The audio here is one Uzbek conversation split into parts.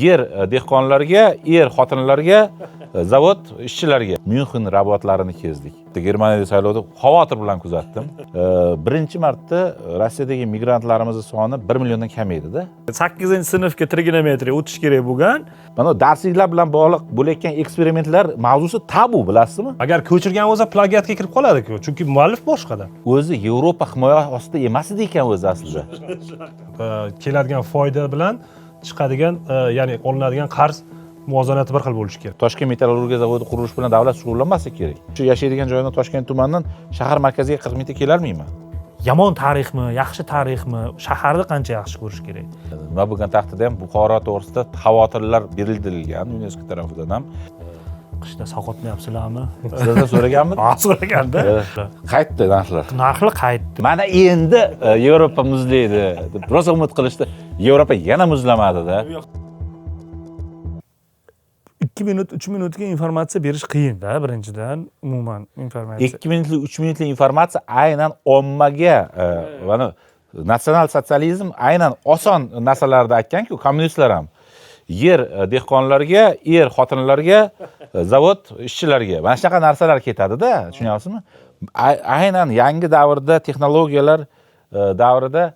Yer dehqonlarga, er xotinlarga, zavod ishchilariga. Myunxen rabotlarini kezdik. Germaniyada saylovni xavotir bilan kuzatdim. Birinchi marta Rossiyadagi migrantlarimizni soni 1 milliondan kam edi-da. Sakkizinchi sinfga trigonometriya o'tish kerak bo'lgan. Mana darsliklar bilan bog'liq bo'layotgan eksperimentlar mavzusi tabu, bilasizmi? Agar ko'chirgan bo'lsa, plagiatga kirib qoladi-ku, chunki muallif boshqada. O'zi Yevropa himoya ostida emas edi ekan o'zi aslida. Keladigan foyda bilan chiqadigan, ya'ni olinadigan qarz muvozanati bir xil bo'lishi kerak. Toshkent metallurgiya zavodi qurilishi bilan davlat shug'ullanmasa kerak. Shu yashaydigan joyimdan, Toshkent tumanidan shahar markaziga 40 mingta kelolmayman. Yomon tarixmi, yaxshi tarixmi, shaharni qancha yaxshi ko'rish kerak? Nima bo'lgan taqdirda ham Buxoro to'g'risida xavotirlar bildirilgan UNESCO tarafidan ham. Qishda sovqotmayapsizlarmi? Sizlardan so'raganmi? Ha, so'raganda. Qaytdi narxlar. Narxlar qaytdi. Mana endi Yevropa muzlaydi deb rosa umid qilishdi. Yevropa yana muzlamadida. 2 minut, 3 minutga informatsiya berish qiyinda, birinchidan, umuman informatsiya. 2 minutlik, 3 minutlik informatsiya aynan ommaga, mana natsional sotsializm aynan oson narsalarni aytgan-ku, kommunistlar ham. Yer dehqonlarga, er xotinlarga, zavod ishchilariga. Mana shunaqa narsalar ketadi-da, tushunyapsizmi? Aynan yangi davrda, texnologiyalar davrida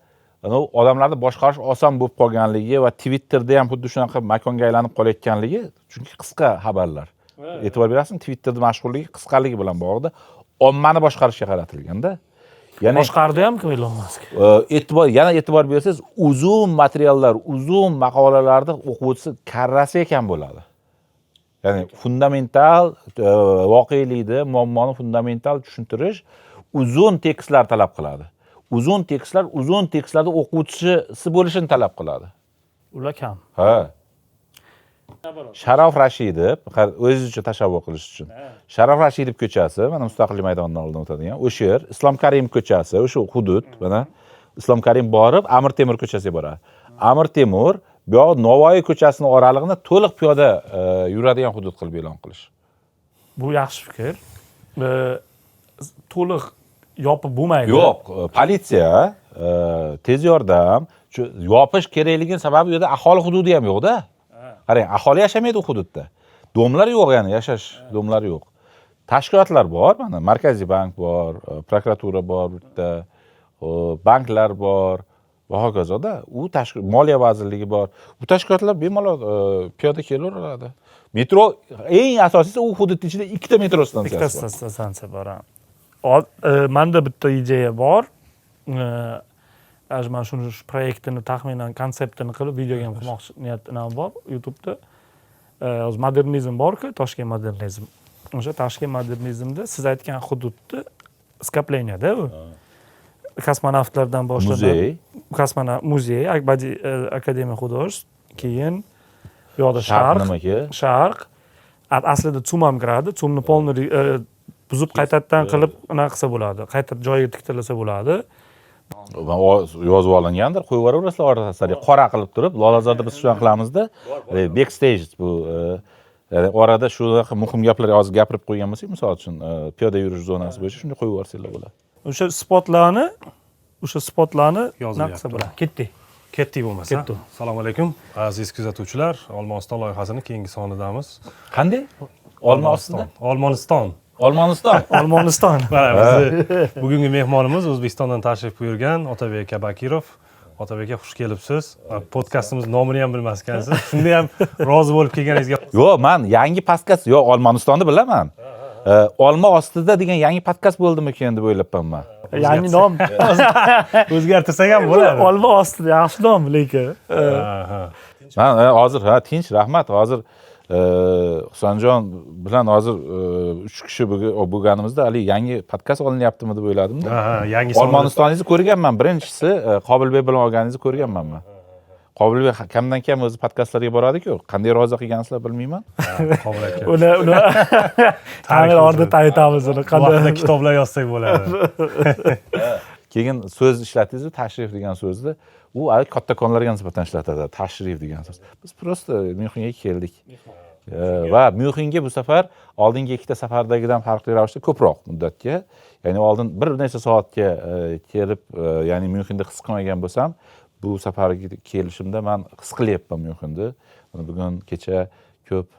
odamlarni boshqarish oson bo'lib qolganligi va Twitterda ham xuddi shunaqa makonga aylanib qolayotganligi, chunki qisqa xabarlar. E'tibor berasizmi, Twitterda mashhurligi qisqaligi bilan bog'liqda, ommani boshqarishga qaratilganda. Ya'ni boshqardi ham-ku Elon Musk. Yana e'tibor bersangiz, uzun materiallar, uzun maqolalarni o'quvchisi karrasi kam bo'ladi. Ya'ni fundamental voqelikni, muammoni fundamental tushuntirish uzun tekstlar talab qiladi. Uzun tekstlar, uzun tekstlarda o'quvchisi bo'lishini talab qiladi. Ular kam. Ha. Sharof Rashidov, o'zingiz uchun tashavvur qilish uchun. Sharof Rashidov ko'chasi, mana Mustaqillik maydonidan oldin o'tadigan, o'sha yer, Islom Karimov ko'chasi, o'sha hudud, mana Islom Karimov borib Amir Temur ko'chasiga boradi. Amir Temur bu yoq Navoiy ko'chasining oralig'ini to'liq piyoda yuradigan hudud qilib e'lon qilish. Bu yaxshi fikr. To'liq yopib bo'lmaydi. Yo'q, politsiya, tez yordam, shu yopish kerakligini sababi u yerda aholi hududi ham yo'q-da. Qarang, aholi yashamaydi u hududda. Domlar yo'q, ya'ni yashash domlari yo'q. Tashkilotlar bor, mana Markaziy bank bor, prokuratura bor bitta, xo'p, banklar bor va hokazoda. U moliya vazirligi bor. Bu tashkilotlar bemalol piyoda kelaveradi. Metro, eng asosiysi, u hudud ichida ikkita metro stansiyasi Ikkita bor. stansiya bor, ha. Manda bitta ideya bor. Даже man shuni, shu proyektini taxminan konseptini qilib videoga ham qilmoqchi niyatim bor YouTube'da. Hozir modernizm bor-ku, Toshkent modernizm. O'sha Toshkent modernizmda siz aytgan hududni скопления da u. Kosmonavtlardan boshlanib Muzey. Kosmonavt muzey, Академия художеств, keyin bu yoqda Sharq Sharq, nimaga? Sharq. Aslida ЦУМ ham kiradi. ЦУМni полный buzib, qaytadan qilib anaqa qilsa bo'ladi. Qayta joyiga tiktirsa bo'ladi. Yozib olingandir, qo'yib yuboraverasizlar orasida qora qilib turib. Lolazorda biz shunaqa qilamizda, backstage bu, ya'ni orada shunaqa muhim gaplar hozir gapirib qo'ygan bo'lsak, misol uchun, piyoda yurish zonasi bo'yicha shunday qo'yib yuborsanglar bo'ladi. O'sha spotlarni Yozilyapti. nima qilsa bo'ladi. Ketdik. Ketdik bo'lmasa. Ketdik. Assalomu alaykum, aziz kuzatuvchilar. Olmoniston loyihasini keyingi sonidamiz. Qanday? Olma ostida? Olmoniston. Olmoniston. Olmoniston. Mana bizni bugungi mehmonimiz O'zbekistondan tashrif buyurgan Otabek aka Bakirov. Otabek aka, xush kelibsiz. Podkastimiz nomini ham bilmas ekansiz. Shunda ham rozi bo'lib kelganingizga Yo'q, man yangi podkast, yo'q, Olmonistonni bilaman. Olma ostida degan yangi podkast bo'ldimikin deb o'ylabman man. Yangi nom. O'zgartirsak ham bo'ladi. Olma ostida yaxshi nom lekin. Ha, ha. Man hozir, ha, tinch, rahmat. Hozir Husanjon bilan hozir uch kishi bo'lganimizda haligi yangi podkast olinyaptimi deb o'yladimda. Ha, yangi sonida- Olmonistoningizni ko'rganman. Birinchisi Qobilbek bilan olganingizni ko'rganman man. Qobilbek kamdan kam o'zi podkastlarga boradi-ku. Qanday rozi qilgansizlar, bilmayman. Ha, Qobil aka. Uni kamera oldida aytamiz uni. Bu haqida Qanday? kitoblar yozsak bo'ladi. Keyin so'z ishlatdingiz, tashrif degan so'zni. U hali kattakonlarga nisbatan ishlatadi tashrif degan so'z. Biz просто Myunxenga keldik. Va Myunxenga bu safar oldingi ikkita safardagidan farqli ravishda ko'proq muddatga, ya'ni oldin bir necha soatga kelib, ya'ni Myunxenda his qilmagan bo'lsam, Bu safargi kelishimda man his qilyapman Myunxenni. Mana bugun, kecha ko'p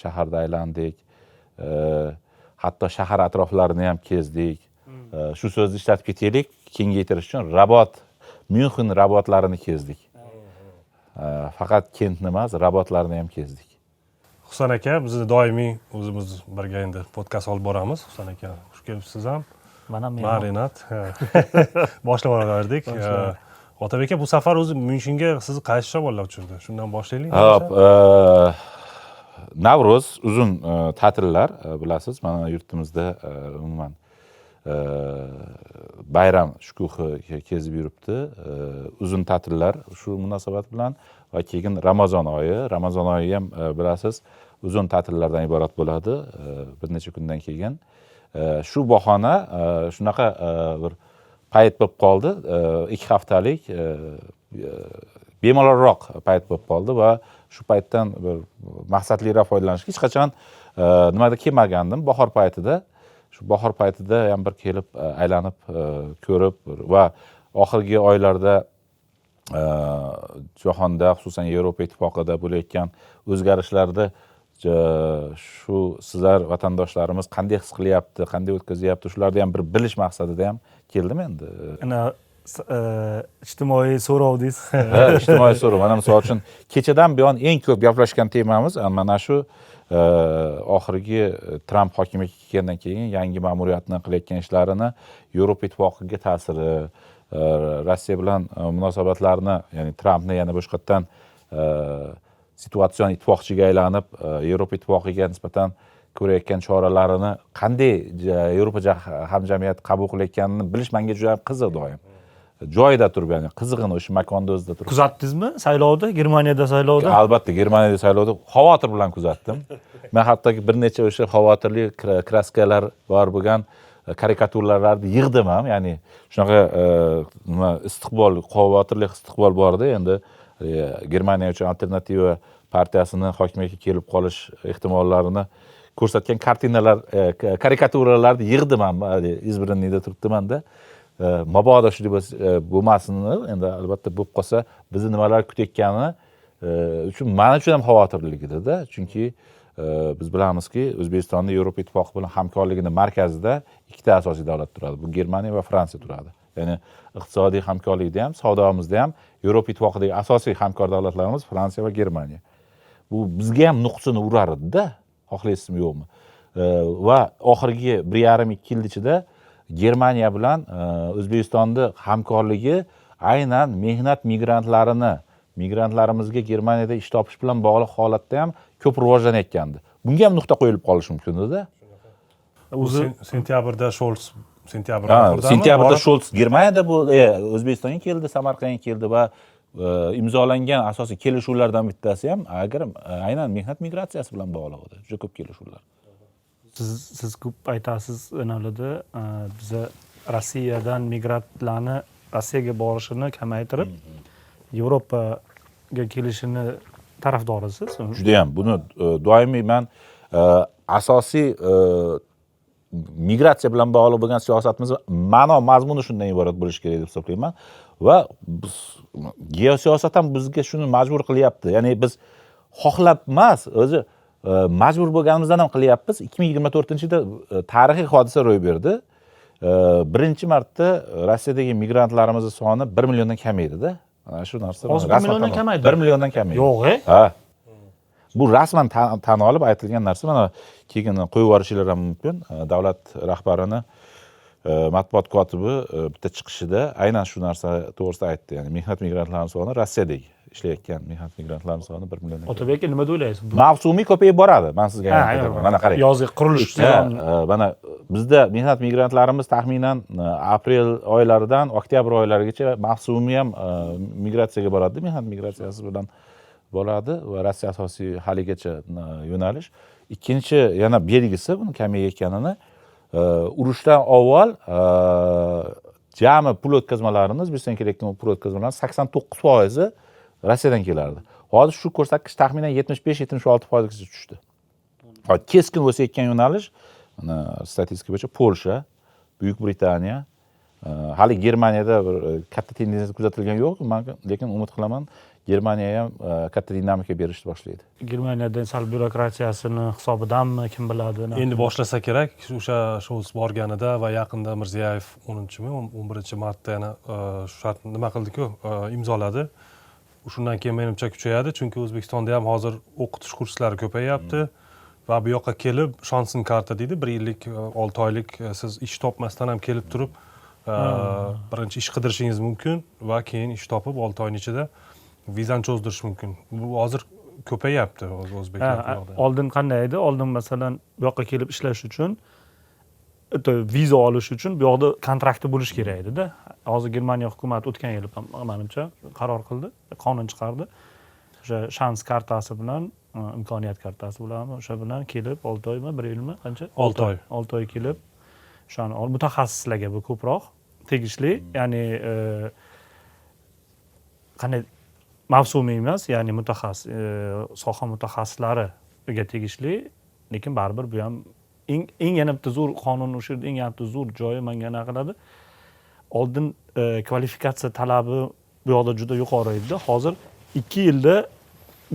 shaharda aylandik, hatto shahar atroflarini ham kezdik. Shu so'zni ishlatib ketaylik kengaytirish uchun: rabot, Myunxen rabotlarini kezdik. Faqat kentni emas, rabotlarni ham kezdik. Husan aka, bizni doimiy o'zimiz birga endi podkast olib boramiz. Husan aka, xush kelibsiz ham. Mana Man mehmon. Renat boshlab yubordik. Otabek aka, bu safar o'zi Myunxenga sizni qaysi shamollab tushirdi, shundan boshlaylik. Hop, Navro'z, uzun ta'tillar, bilasiz, mana yurtimizda umuman bayram shukuhi kezib yuribdi. Uzun ta'tillar shu munosabat bilan va keyin Ramazon oyi. Ramazon oyi ham, bilasiz, uzun ta'tillardan iborat bo'ladi bir necha kundan keyin. Shu bahona shunaqa bir payt bo'lib qoldi, 2 haftalik bemalolroq payt bo'lib qoldi va shu paytdan bir maqsadliroq foydalanishga hech qachon nimada kelmagandim bahor paytida. Shu bahor paytida ham bir kelib, aylanib ko'rib va oxirgi oylarda jahonda, xususan Yevropa Ittifoqida bo'layotgan o'zgarishlarni shu sizlar, vatandoshlarimiz qanday his qilyapti, qanday o'tkazyapti, shularni ham bir bilish maqsadida ham keldim endi. Ana ijtimoiy so'rov deysiz. Ha, ijtimoiy so'rov. Mana misol uchun, kechadan buyon eng ko'p gaplashgan temamiz mana shu oxirgi Tramp hokimiyatga kelgandan keyin yangi ma'muriyatni qilayotgan ishlarini Yevropa Ittifoqiga ta'siri, Rossiya bilan munosabatlarni, ya'ni Trampni yana boshqatdan situatsion ittifoqchiga aylanib, Yevropa Ittifoqiga nisbatan ko'rayotgan choralarini qanday Yevropa hamjamiyati qabul qilayotganini bilish menga juda qiziq doim. Joyida turib, ya'ni qizig'ini o'sha makonda o'zida turib. Kuzatdingizmi saylovda, Germaniyada saylovda? Albatta, Germaniyada saylovda xavotir bilan kuzatdim. Man hattoki bir necha o'sha xavotirli краска lar bor bo'lgan karikaturalarni yig'dim ham. Ya'ni shunaqa nima, istiqbol, xavotirli istiqbol borda endi Germaniya uchun alternativa partiyasini hokimiyatga kelib qolish ehtimollarini ko'rsatgan kartinalar, karikaturalarni yig'dim ham, избранный da turibdimanda. Mabodo shunday bo'lmasin endi, albatta bo'lib qolsa bizni nimalar kutayotgani uchun man uchun ham xavotirlik edida. Chunki biz bilamizki, O'zbekistonni Yevropa Ittifoqi bilan hamkorligini markazida ikkita asosiy davlat turadi, bu Germaniya va Fransiya turadi. Ya'ni iqtisodiy hamkorlikda ham, savdomizda ham Yevropa Ittifoqidagi asosiy hamkor davlatlarimiz Fransiya va Germaniya. Bu bizga ham nuqsini urar edida, xohlaysizmi yo'qmi. Va oxirgi 1,5-2 yil ichida Germaniya bilan O'zbekistonni hamkorligi aynan mehnat migrantlarini, migrantlarimizga Germaniyada ish topish bilan bog'liq holatda ham ko'p rivojlanayotgandi. Bunga ham nuqta qo'yilib qolishi mumkin edi. O'zi Sentyabrda Shols, sentyabr Ha, oxiridami sentyabrda borib- Shols Germaniyada bu O'zbekistonga keldi, Samarqandga keldi va imzolangan asosiy kelishuvlardan bittasi ham agar aynan mehnat migratsiyasi bilan bog'liq edi, juda ko'p kelishuvlar. Siz ko'p aytasiz analarda, biza Rossiyadan migrantlarni Rossiyaga borishini kamaytirib, Yevropaga kelishini tarafdorisiz. Judayam buni doimiy man asosiy migratsiya bilan bog'liq bo'lgan siyosatimiz ma'no mazmuni shundan iborat bo'lishi kerak deb hisoblayman. Va biz, geosiyosat ham bizga shuni majbur qilyapti, ya'ni biz xohlab emas, o'zi majbur bo'lganimizdan ham qilyapmiz. 2024-yilda tarixiy hodisa ro'y berdi. Birinchi marta Rossiyadagi migrantlarimizni soni 1 milliondan kamaydi-da. Mana shu narsa Hozir 1 rasman milliondan kamaydi? 1 milliondan kamaydi. Yo'q, e? Ha, bu rasman tan olib aytilgan narsa. Mana keyin qo'yib yuborishinglar ham mumkin. Davlat rahbarini matbuot kotibi bitta chiqishida aynan shu narsa to'g'risida aytdi, ya'ni mehnat migrantlarini soni, Rossiyadagi ishlayotgan mehnat migrantlarini soni 1 milliondan. Otabek aka, nima deb o'ylaysiz? Mavsumiy ko'payib boradi, man sizga Ha, aytaman. Mana qarang. Yozgi qurilish Ha, mana bizda mehnat migrantlarimiz taxminan aprel oylaridan oktyabr oylarigacha mavsumiy ham migratsiyaga boradi, mehnat migratsiyasi bilan bo'ladi va Rossiya asosiy haligacha yo'nalish. Ikkinchi yana belgisi buni kamayayotganini, urushdan avval jami pul o'tkazmalarini, O'zbekistonga kelayotgan pul o'tkazmalarini 89 foizi Rossiyadan kelardi. Hozir shu ko'rsatkich taxminan 75-76 foizgacha tushdi. Hozir keskin o'sayotgan yo'nalish, mana statistika bo'yicha, Polsha, Buyuk Britaniya. Hali Germaniyada bir katta tendensiya kuzatilgani yo'q, man lekin umid qilaman, Germaniya ham katta dinamika berishni boshlaydi. Germaniyada sal byurokratiyasini hisobidanmi, kim biladi. Endi boshlasa kerak. O'sha Sholz borganida va yaqinda Mirziyoyev 10-mi, 11-martda yana shu shart nima qildiku, imzoladi. Shundan keyin menimcha kuchayadi, chunki O'zbekistonda ham hozir o'qitish kurslari ko'payyapti va bu yoqqa kelib Chancenkarte deydi, bir yillik, 6 oylik, siz ish topmasdan ham kelib turib, birinchi ish qidirishingiz mumkin va keyin ish topib 6 oyni ichida vizani cho'zdirish mumkin. Bu hozir ko'payyapti hozir o'zbeklar bu yoqda. Oldin qanday edi? Oldin, masalan, bu yoqqa kelib ishlash uchun, то viza olish uchun bu yoqda kontrakti bo'lishi kerak edida. Hozir Germaniya hukumati o'tgan yili ham, manimcha, qaror qildi, qonun chiqardi. O'sha shans kartasi bilan, imkoniyat kartasi bilan, o'sha bilan kelib 6 oymi, bir yilmi, qancha? 6 oy. 6 oy kelib o'shani mutaxassislarga bu ko'proq tegishli, ya'ni qanday, mavsumiy emas, ya'ni mutaxassis, soha mutaxassislariga tegishli. Lekin baribir bu ham eng yana bitta zo'r qonun. O'sha yerda eng yana bitta zo'r joyi manga anaqa qiladi. Oldin kvalifikatsiya talabi bu yoqda juda yuqori edida. Hozir 2 yilda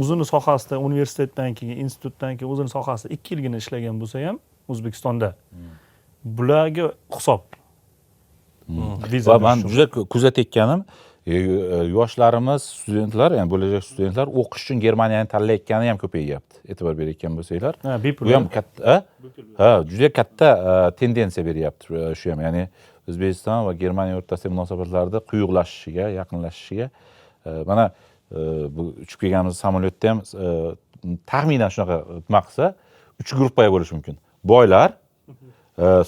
o'zini sohasida, universitetdan keyin, institutdan keyin o'zini sohasida 2 yilgina ishlagan bo'lsa ham O'zbekistonda, bularga hisob viza Va man berish. juda kuzatayotganim, yoshlarimiz, studentlar, ya'ni bo'lajak studentlar o'qish uchun Germaniyani tanlayotgani ham ko'payyapti, e'tibor berayotgan bo'lsanglar. Ha, bepul. Bu ham katta, ha, juda katta tendensiya beryapti shu ham, ya'ni O'zbekiston va Germaniya o'rtasidagi munosabatlarda quyuqlashishiga, yaqinlashishiga. Mana bu uchib kelganimiz samolyotda ham taxminan shunaqa nima qilsa, uch gruppaga bo'lishi mumkin: boylar,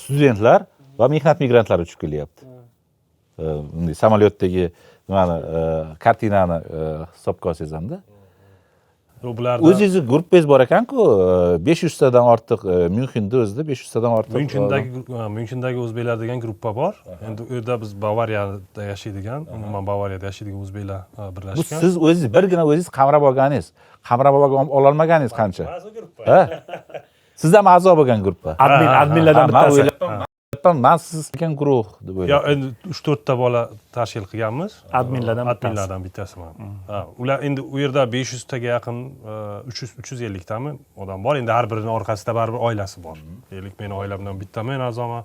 studentlar va mehnat migrantlari uchib kelyapti. Bunday samolyotdagi nimani, kartinani hisobga olsangiz hamda Yo'q, bularda o'zingizni gruppangiz bor ekanku, 500 tadan ortiq, Myunxenda o'zida 500 tadan ortiq. Myunxendagi o'zbeklar degan gruppa bor. Endi u yerda biz Bavariyada yashaydigan, umuman Bavariyada yashaydigan o'zbeklar Bu birlashgan. siz o'zingiz, birgina o'zingiz qamrab olganingiz, qamrab ololmaganingiz qancha? Ha, siz ham a'zo bo'lgan gruppa. Admin, adminlardan Ha, man bittasi. o'ylabman, man siz degan guruh deb Yo, o'ylabman. endi uch to'rtta bola tashkil qilganmiz. Adminlardan bittasi. Adminlardan bittasiman. Ha, ular endi u yerda 500 taga yaqin, 300, 350 tami odam bor. Endi har birini orqasida baribir oilasi bor. Deylik, meni oilamdan bitta men a'zoman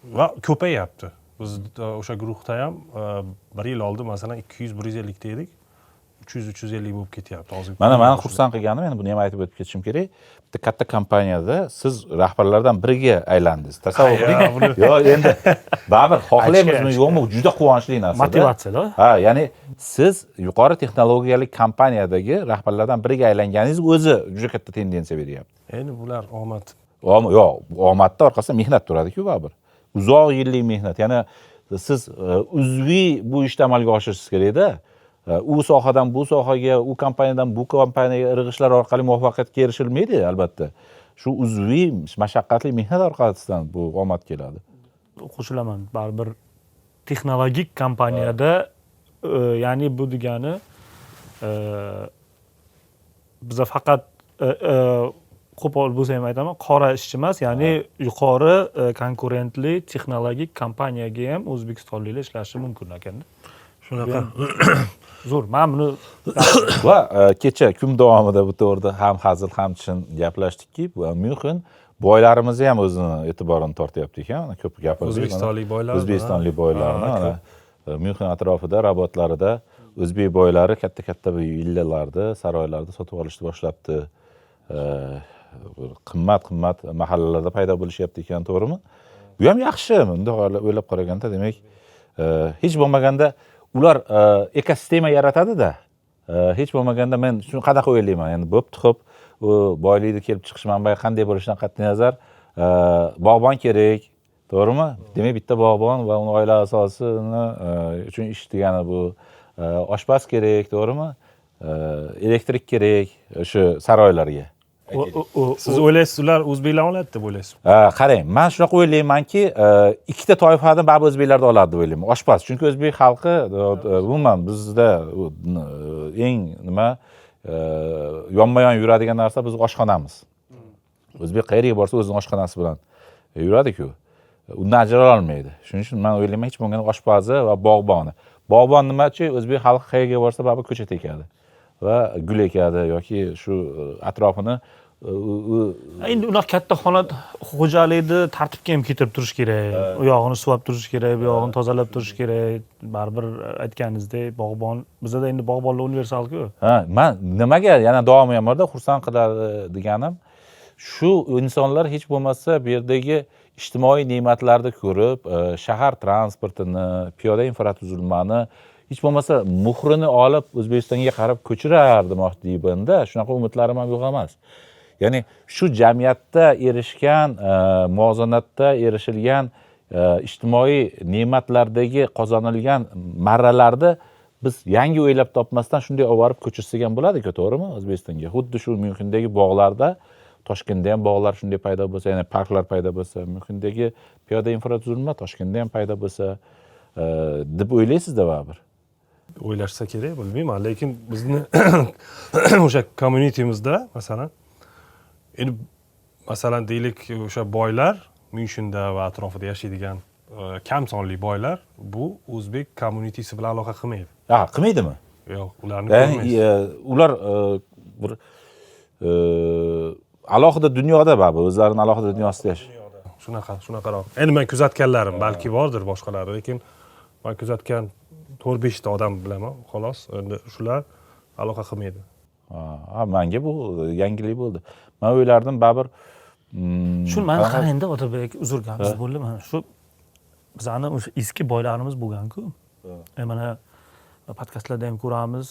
va ko'payyapti. Biz o'sha guruhda ham bir yil oldin, masalan, 200, 150 ta edik, 300, 350 bo'lib ketyapti hozir. Mana mani xursand qilganim, endi buni ham aytib o'tib ketishim kerak, bitta katta kompaniyada siz rahbarlardan biriga aylandingiz, tasavvur qiling. Yo'q, endi baribir xohlaymizmi, yo'qmi, juda quvonchli narsa. Motivatsiyada. Ha, ya'ni siz yuqori texnologiyali kompaniyadagi rahbarlardan biriga aylanganingiz o'zi juda katta tendensiya beryapti. Endi bular omad. Yo'q, omadni orqasida mehnat turadiku baribir, uzoq yillik mehnat. Ya'ni siz uzviy bu ishni amalga oshirishingiz kerakda. U sohadan bu sohaga, u kompaniyadan bu kompaniyaga irg'ishlar orqali muvaffaqiyatga erishilmaydi albatta. Shu uzviy mashaqqatli mehnat orqasidan bu omad keladi. Qo'shilaman. Baribir texnologik kompaniyada, ya'ni bu degani biza faqat, qo'pol bo'lsa ham aytaman, qora ishchi emas, ya'ni yuqori konkurentli texnologik kompaniyaga ham o'zbekistonliklar ishlashi mumkin ekanda. Shunaqa. Zo'r, man buni Va kecha kun davomida bu to'g'rida ham hazil, ham chin gaplashdikki, bu Myunxen boylarimizni ham o'zini e'tiborini tortyapti ekan. Mana ko'p gapirdik. O'zbekistonlik boylar. O'zbekistonlik boylarni mana Myunxen atrofida, rabatlarida o'zbek boylari katta katta bir villalarni, saroylarni sotib olishni boshlabdi. Bir qimmat qimmat mahallalarda paydo bo'lishyapti ekan, to'g'rimi? Bu ham yaxshi bundoq o'ylab qaraganda. Demak, hech bo'lmaganda ular ekosistema yaratadida. Hech bo'lmaganda men shuni qanaqa o'ylayman, endi bo'pti, xo'p, u boylikni kelib chiqish manbai qanday bo'lishidan qat'iy nazar, bog'bon kerak, to'g'rimi? Demak, bitta bog'bon va uni oila a'zosini uchun ish degani bu. Oshpaz kerak, to'g'rimi? Elektrik kerak o'sha saroylarga. Siz o'ylaysiz, ular o'zbeklar oladi deb o'ylaysiz? Qarang, man shunaqa o'ylaymanki, ikkita toifani baribir o'zbeklarda oladi deb o'ylayman. Oshpaz, chunki o'zbek xalqi, umuman bizda eng nima, yonma yon yuradigan narsa biz oshxonamiz. O'zbek qayerga borsa o'zini oshxonasi bilan yuradiku. Undan ajrala olmaydi. Shuning uchun man o'ylayman, hech bo'lmaganda oshpazi va bog'boni. Bog'bon nimachi? O'zbek xalqi qayerga borsa baribir ko'chat ekadi va gul ekadi yoki shu atrofini Endi unaqa katta xona xo'jalikni tartibga ham keltirib turish kerak. U yog'ini suvab turish kerak, bu yog'ini tozalab turish kerak. Baribir aytganingizdek, bog'bon bizada endi bog'bonlar universalku. Ha, man nimaga yana davomi ham borda xursand qiladi deganim, shu insonlar hech bo'lmasa bu yerdagi ijtimoiy ne'matlarni ko'rib, shahar transportini, piyoda infratuzilmani hech bo'lmasa muhrini olib O'zbekistonga qarab ko'chirar demoqchi deymanda. Shunaqa umidlarim ham yo'q emas. Ya'ni shu jamiyatda erishgan, muvozanatda erishilgan, ijtimoiy ne'matlardagi qozonilgan marralarni biz yangi o'ylab topmasdan shunday olib borib ko'chirsak ham bo'ladi-ku, to'g'rimi, O'zbekistonga? Xuddi shu Myunxendagi bog'larda, Toshkentda ham bog'lar shunday paydo bo'lsa, ya'ni parklar paydo bo'lsa, Myunxendagi piyoda infratuzilma Toshkentda ham paydo bo'lsa, deb o'ylaysizda baribir. O'ylashsa kerak, bilmayman, lekin bizni o'sha communityimizda, masalan, endi masalan deylik, o'sha boylar, Myunxenda va atrofida yashaydigan kam sonli boylar bu o'zbek communitysi bilan aloqa qilmaydi. Ha, qilmaydimi? Yo'q, ularni Ya'ni ko'rmaysiz. Ular bir alohida dunyoda, baribir o'zlarini alohida dunyosida yashaydi. Shunaqa, shunaqaroq. Endi man kuzatganlarim, balki bordir boshqalari, lekin man kuzatgan to'rt beshta odam bilaman, xolos. Endi shular aloqa qilmaydi. Ha, manga bu yangilik bo'ldi. Man o'ylardim baribir Shu mana qarangda, Otabek, uzr, gapingiz bo'ldi. Mana shu bizani o'sha eski boylarimiz bo'lgan-ku. Mana podkastlarda ham ko'ramiz,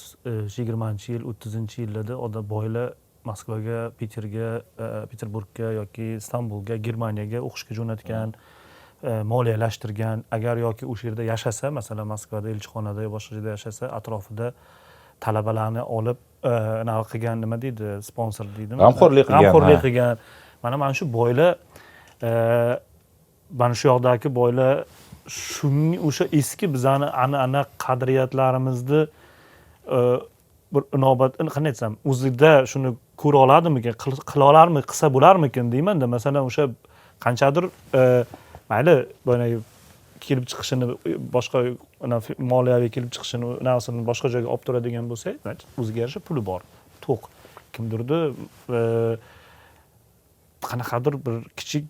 20-yil, 30-yillarda odam boylar Moskvaga, Piterga, Peterburgga yoki Istanbulga, Germaniyaga o'qishga jo'natgan, moliyalashtirgan. Agar yoki o'sha yerda yashasa, masalan, Moskvada elchixonada yo boshqa joyda yashasa, atrofida talabalarni olib, anaqa qilgan, nima deydi, sponsor deydimi? G'amxo'rlik qilgan, G'amxo'rlik ha. qilgan. Mana shu boylar, mana shu yoqdagi boylar shunga o'sha eski bizani an'ana qadriyatlarimizni bir inobat, qanday aytsam, o'zida shuni ko'ra oladimikin, qila olarmi, qilsa bo'larmikin deymanda. Masalan, o'sha qanchadir, mayli, boyagi kelib chiqishini boshqa moliyaviy kelib chiqishini narsani boshqa joyga olib turadigan bo'lsak, значит, o'ziga yarasha puli bor, to'q. Kimdirni qanaqadir bir kichik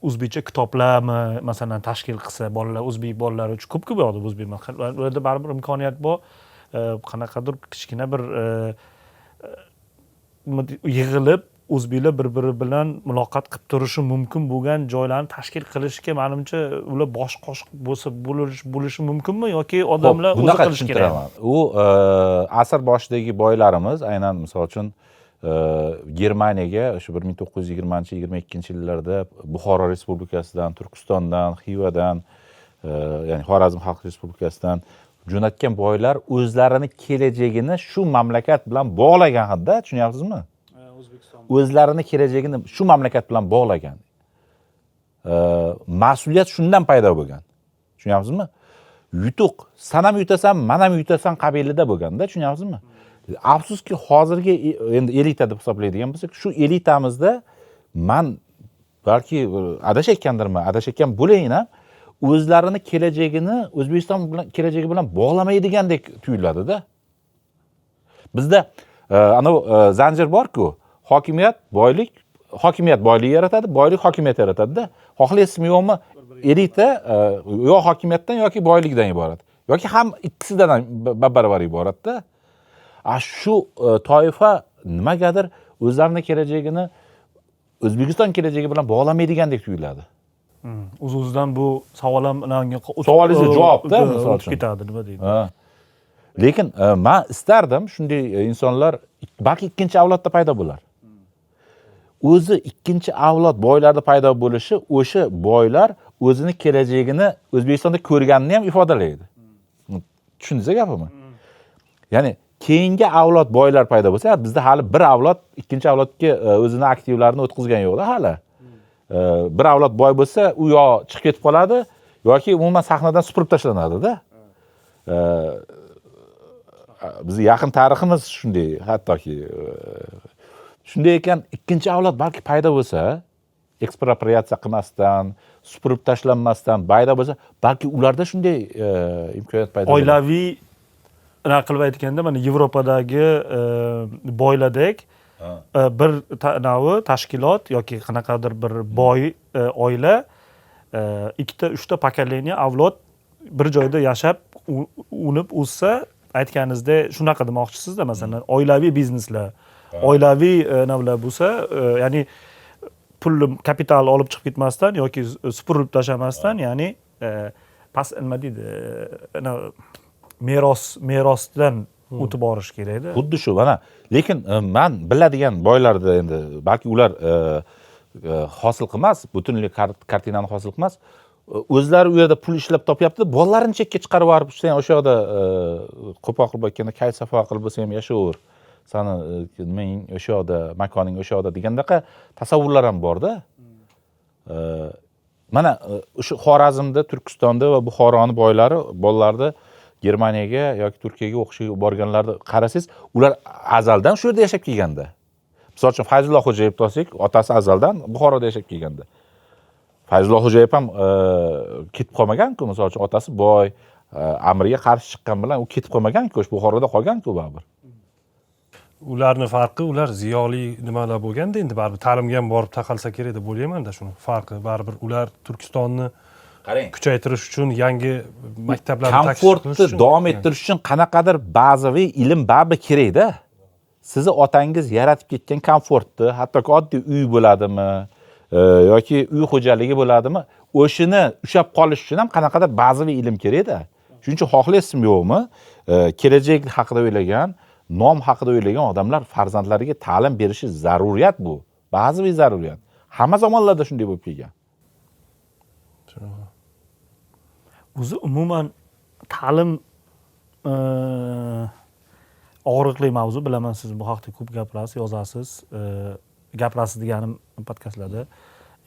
o'zbekcha kitoblarmi, masalan, tashkil qilsa, bolalar, o'zbek bolalari uchun ko'p-ku bu yoqda o'zbek, ularda baribir imkoniyat bor. Qanaqadir kichkina bir yig'ilib o'zbeklar bir biri bilan muloqot qilib turishi mumkin bo'lgan joylarni tashkil qilishga, manimcha, ular bosh qosh bo'lsa bo'lishi mumkinmi yoki odamlar o'zi Bunaqa qilishi kerak? Tushuntiraman. U asr boshidagi boylarimiz aynan, misol uchun, Germaniyaga o'sha 1920, 22-yillarda Buxoro Respublikasidan, Turkistondan, Xivadan, ya'ni Xorazm Xalq Respublikasidan jo'natgan boylar o'zlarini kelajagini shu mamlakat bilan bog'lagan hadda, tushunyapsizmi? O'zbekiston. O'zlarini kelajagini shu mamlakat bilan bog'lagan. Mas'uliyat shundan paydo bo'lgan, tushunyapsizmi? Yutuq san ham yutasan, man ham yutasan qabilida bo'lganda, tushunyapsizmi? Afsuski, hozirgi endi elita deb hisoblaydigan bo'lsak, shu elitamizda man balki adashayotgandirman, adashayotgan bo'layin ham, o'zlarini kelajagini O'zbekiston bilan, kelajagi bilan bog'lamaydigandek tuyuladida. Bizda anavi zanjir borku: hokimiyat, boylik, hokimiyat boylik yaratadi, boylik hokimiyat yaratadida. Xohlaysizmi, yo'qmi, elita yo hokimiyatdan yoki boylikdan iborat yoki ham ikkisidan ham bab baravar iboratda. A shu toifa nimagadir o'zlarini kelajagini O'zbekiston kelajagi bilan bog'lamaydigandek tuyuladi. O'z o'zidan bu savol ham unga Savolingizga javobda, misol o'tib uchun. ketadi, nima deydi. Ha. Lekin man istardim, shunday insonlar balki ikkinchi avlodda paydo bo'lar. O'zi ikkinchi avlod boylarda paydo bo'lishi o'sha boylar o'zini kelajagini O'zbekistonda ko'rganini ham ifodalaydi. Tushundingiz gapimni? Ya'ni keyingi avlod boylar paydo bo'lsa, bizda hali bir avlod ikkinchi avlodga o'zini aktivlarini o'tkazgan yo'qda hali. Bir avlod boy bo'lsa, u yo chiqib ketib qoladi yoki umuman sahnadan supurib tashlanadida. Bizni yaqin tariximiz shunday, hattoki shunday ekan, ikkinchi avlod balki paydo bo'lsa, Ekspropriatsiya qilmasdan, supurib tashlanmasdan bayda bo'lsa, balki ularda shunday imkoniyat paydo bo'ladi. Oilaviy anaqa qilib aytganda, mana Yevropadagi boylardek bir anavi tashkilot yoki qanaqadir bir boy oila ikkita, uchta поколение, avlod bir joyda yashab, unib o'ssa, aytganingizdek, shunaqa demoqchisizda. Masalan, oilaviy bizneslar, oilaviy nimalar bo'lsa, ya'ni pulni, kapital olib chiqib ketmasdan yoki supurib tashlamasdan, ya'ni past, nima deydi, ana, merosdan o'tib borish kerakda. Xuddi shu mana. Lekin man biladigan boylarda endi balki ular hosil qilmas, butunlay kartinani hosil qilmas. O'zlari u yerda pul ishlab topyapti, bolalarini chetga chiqarib yuborib, sen o'sha yoqda qo'pol qilib aytganda, kayf safo qilib bo'lsa ham yashayver, sani nimang o'sha yoqda, makoning o'sha yoqda degandaqa tasavvurlar ham borda. Mana o'sha Xorazmda, Turkistonda va Buxoroni boylari bolalarni Germaniyaga yoki Turkiyaga o'qishga borganlarni qarasangiz, ular azaldan shu yerda yashab kelganda. Misol uchun, Fayzullo Xo'jayevni olsak, otasi azaldan Buxoroda yashab kelganda. Fayzullo Xo'jayev ham ketib qolmagan-ku, misol uchun, otasi boy, amirga qarshi chiqqan bilan u ketib qolmagan-ku, o'sha Buxoroda qolgan-ku baribir. Ularni farqi, ular ziyoli nimalar bo'lganda, endi baribir ta'limga ham borib taqalsa kerak deb o'ylaymanda. Shuni farqi, baribir ular Turkistonni Qarang, kuchaytirish uchun yangi maktablarni ta'sis qilish komfortni uchun davom ettirish uchun qanaqadir bazaviy ilm baribir kerakda. Sizni otangiz yaratib ketgan komfortni, hattoki oddiy uy bo'ladimi yoki uy xo'jaligi bo'ladimi, o'shani ushlab qolish uchun ham qanaqadir bazaviy ilm kerakda. Shuning uchun, xohlaysizmi yo'qmi, kelajak haqida o'ylagan, nom haqida o'ylagan odamlar farzandlariga ta'lim berishi zaruriyat. Bu bazaviy zaruriyat, hamma zamonlarda shunday bo'lib kelgan. Shunaqa. O'zi umuman ta'lim og'riqli mavzu, bilaman, siz bu haqda ko'p gapirasiz, yozasiz. Gapirasiz deganim, podkastlarda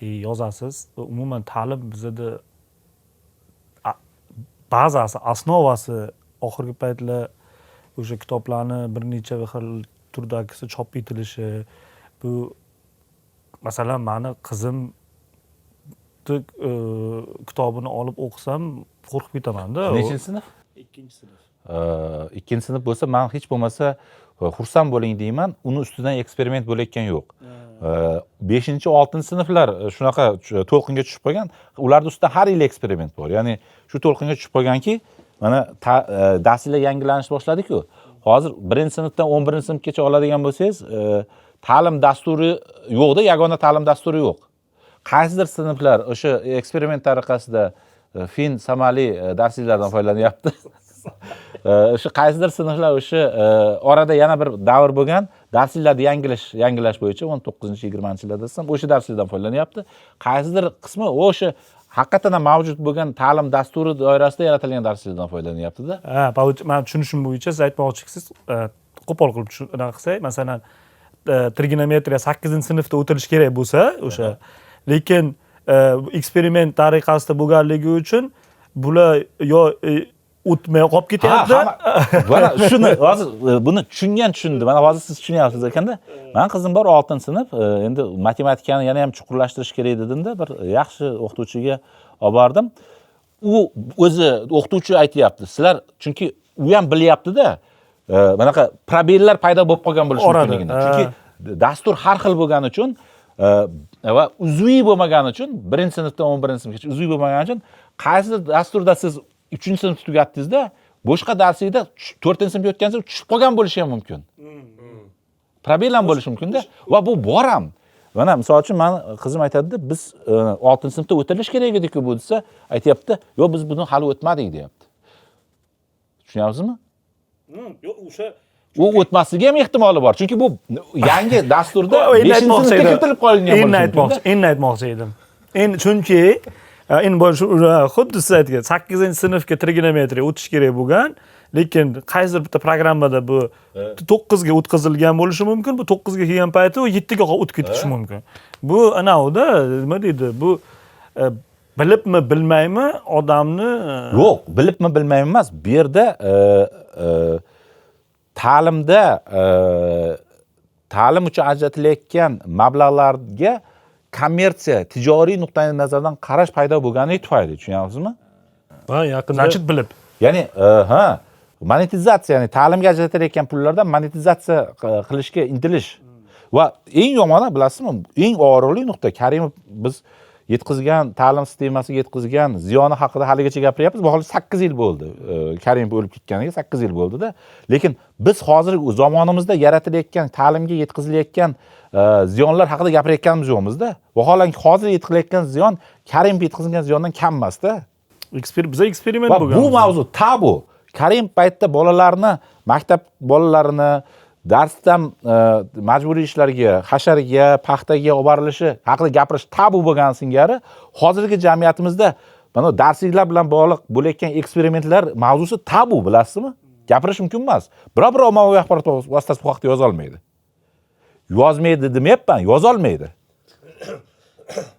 yozasiz. Umuman ta'lim bizada bazasi, основа si oxirgi paytlar o'sha kitoblarni bir necha xil turdagisi chop etilishi, bu masalan, mani qizim kitobini olib o'qisam, qo'rqib ketamanda. Nechinchi sinf? Ikkinchi sinf. Ikkinchi sinf bo'lsa, man hech bo'lmasa xursand bo'ling deyman, uni ustidan eksperiment bo'layotgani yo'q. Beshinchi, oltinchi sinflar shunaqa to'lqinga tushib qolgan, ularni ustida har yili eksperiment bor. Ya'ni shu to'lqinga tushib qolganki, mana darslar yangilanishni boshladiku. Hozir birinchi sinfdan 11-sinfgacha oladigan bo'lsangiz, ta'lim dasturi yo'qda, yagona ta'lim dasturi yo'q. Qaysidir sinflar o'sha eksperiment tariqasida fin somali darsliklardan foydalanyapti. O'sha qaysidir sinflar o'sha orada yana bir davr bo'lgan darsliklarni yangilash bo'yicha 19, 20-yillarda desam, o'sha darslikdan foydalanyapti. Qaysidir qismi o'sha haqiqatan ham mavjud bo'lgan ta'lim dasturi doirasida yaratilgan darsliklardan foydalanyaptida. Ha, man tushunishim bo'yicha, siz aytmoqchisiz, qo'pol qilib anaqa qilsak, masalan, trigonometriya sakkizinchi sinfda o'tilishi kerak bo'lsa o'sha, lekin eksperiment tariqasida bo'lganligi uchun bular yo o'tmay qolib ketyapti. Mana shuni hozir buni tushungan tushundi. Mana hozir siz tushunyapsiz ekanda. Mani qizim bor, oltinchi sinf. Endi matematikani yana ham chuqurlashtirish kerak dedimda, bir yaxshi o'qituvchiga olib bordim. U o'zi o'qituvchi aytyapti, sizlar, chunki u ham bilyaptida, bunaqa пробел lar paydo bo'lib qolgan bo'lishi Orada, mumkinligini. Chunki dastur har xil bo'lgani uchun va uzviy bo'lmagani uchun, birinchi sinfdan 11-sinfgacha uzviy bo'lmagani uchun, qaysi dasturda siz uchinchi sinfni tugatdingizda, boshqa darslikda to'rtinchi sinfga o'tgansiz, tushib qolgan bo'lishi ham mumkin, пробел ham bo'lishi mumkinda. Va bu bor ham. Mana misol uchun, mani qizim aytadida, biz oltinchi sinfda o'tilishi kerak ediku bu desa, aytyapti, yo'q, biz buni hali o'tmadik, deyapti. Tushunyapsizmi? Yo'q, o'sha U o'tmasligi ham ehtimoli bor, chunki bu yangi dasturda Endi beshinchi aytmoqchi sinfga edim. kiritilib qolingan Endi bo'lishi aytmoqchi, mumkin. endi aytmoqchi edim. Endi, chunki endi shu xuddi siz aytgan sakkizinchi sinfga trigonometriya o'tish kerak bo'lgan, lekin qaysidir bitta programmada bu to'qqizga o'tkazilgan bo'lishi mumkin. Bu to'qqizga kelgan payti u yettiga o'tib ketishi mumkin. Bu anavida, nima deydi, bu bilibmi, bilmaymi odamni Yo'q, bilibmi, bilmaymi emas. Bu yerda ta'limda ta'lim uchun ajratilayotgan mablag'larga Kommersiya, tijoriy nuqtai nazardan qarash paydo bo'lganligi tufayli, tushunyapsizmi? Ha, yaqinda Значит, bilib. Ya'ni ha, monetizatsiya, ya'ni ta'limga ajratilayotgan pullardan monetizatsiya qilishga intilish. Va eng yomoni, bilasizmi, eng og'riqli nuqta, Karimov biz yetkazgan ta'lim sistemasiga yetkazgan ziyoni haqida haligacha gapiryapmiz. Bu hali 8 yil bo'ldi, Karimov o'lib ketganiga 8 yil bo'ldida. Lekin biz hozir zamonimizda yaratilayotgan ta'limga yetkazilayotgan ziyonlar haqida gapirayotganimiz yo'qmizda. Vaholanki hozir yetkazilayotgan ziyon Karimov yetkazgan ziyondan kam emasda. Biza eksperiment Va bo'lgan. bu mavzu tabu. Karim paytda bolalarni, maktab bolalarini darsdan majburiy ishlarga, hasharga, paxtaga olib borilishi haqida gapirish tabu bo'lgani singari, hozirgi jamiyatimizda mana darsliklar bilan bog'liq bo'layotgan eksperimentlar mavzusi tabu, bilasizmi? Gapirish mumkin emas. Biror bir ommaviy axborot vositasi bu haqida yozolmaydi. Yozmaydi demayapman, yozolmaydi.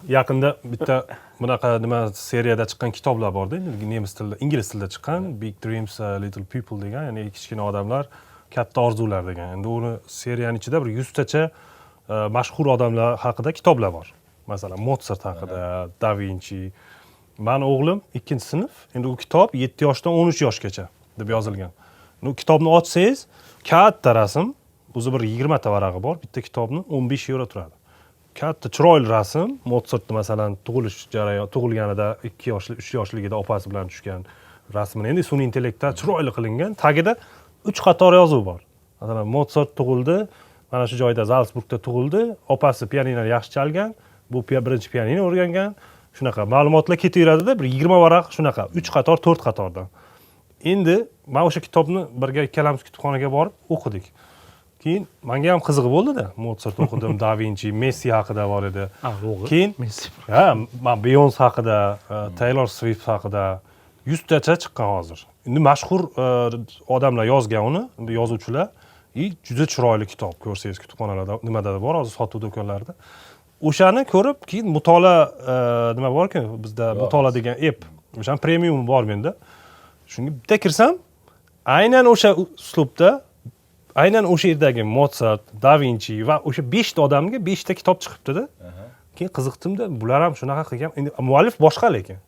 Yaqinda bitta bunaqa nima seriyada chiqqan kitoblar borda, endi nemis tilida, ingliz tilida chiqqan, Big Dreams, Little People degan, ya'ni kichkina odamlar, katta orzular degan. Endi uni seriyani ichida bir 100 tacha mashhur odamlar haqida kitoblar bor, masalan, Motsart haqida, da Vinchi. Mani o'g'lim ikkinchi sinf. Endi u kitob 7 yoshdan 13 yoshgacha deb yozilgan. U kitobni ochsangiz, katta rasm, o'zi bir 20 ta varag'i bor bitta kitobni, 15 yevro turadi. Katta chiroyli rasm, Motsartni, masalan, tug'ilish jarayoni, tug'ilganida, 2 yoshli, 3 yoshligida opasi bilan tushgan rasmini endi sun'iy intellektda chiroyli qilingan. Tagida uch qator yozuv bor, masalan, Motsart tug'ildi mana shu joyda, Zalsburgda tug'ildi, opasi pianinoni yaxshi chalgan, bu birinchi pianino o'rgangan. Shunaqa ma'lumotlar ketaveradida, bir 20 varaq shunaqa uch qator, to'rt qatordan. Endi man o'sha kitobni birga ikkalamiz kutubxonaga borib o'qidik. Keyin manga ham qiziq bo'ldida, Motsart o'qidim, da Vinchi, Messi haqida bor edi. Ha, yo'q. Keyin Messi. Ha, man Beyonce haqida, Taylor Swift haqida 100 tacha chiqqan hozir. Endi mashhur odamlar yozgan uni, endi yozuvchilar, и juda chiroyli kitob, ko'rsangiz, kutubxonalarda, nimada bor hozir, sotuv do'konlarida. O'shani ko'rib, keyin Mutolaa nima borku bizda, Mutolaa degan app, o'shani premium bor menda. Shunga bitta kirsam, aynan o'sha uslubda, aynan o'sha yerdagi Motsart, da Vinchi va o'sha beshta odamga beshta kitob chiqibdida. Keyin qiziqdimda, bular ham shunaqa qilgan. Endi muallif boshqa, lekin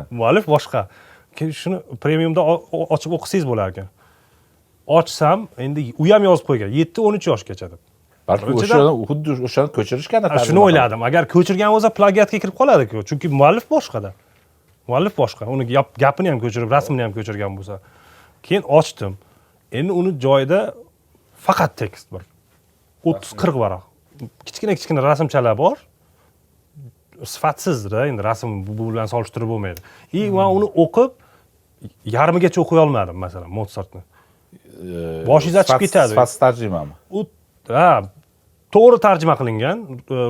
muallif boshqa. Keyin shuni premiumda ochib o'qisangiz bo'lar ekan. Ochsam, endi u ham yozib qo'ygan 7-13 yoshgacha deb. Balki Birinchidan- o'shani, xuddi o'shani ko'chirishgan. Ha, shuni o'yladim, agar ko'chirgan bo'lsa, plagiatga kirib qoladiku, chunki muallif boshqada, muallif boshqa. Uni gapini ham ko'chirib, rasmini ham ko'chirgan bo'lsa. Keyin ochdim, endi uni joyida faqat tekst, bir 30-40 varaq, kichkina kichkina rasmchalar bor, sifatsizda endi rasm, bu bilan solishtirib bo'lmaydi. И man uni o'qib yarmigacha o'qiy olmadim, masalan, Motsartni. Boshingiz achib ketadi. Sifatsiz tarjimami? U, ha, to'g'ri tarjima qilingan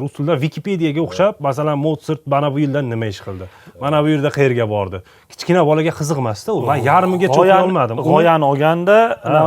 rus tilida, Wikipediyaga o'xshab. Masalan, Motsart mana bu yilda nima ish qildi, mana bu yerda qayerga bordi. Kichkina bolaga qiziq emasda u. Man yarmigacha o'qiy olmadim. G'oyani olganda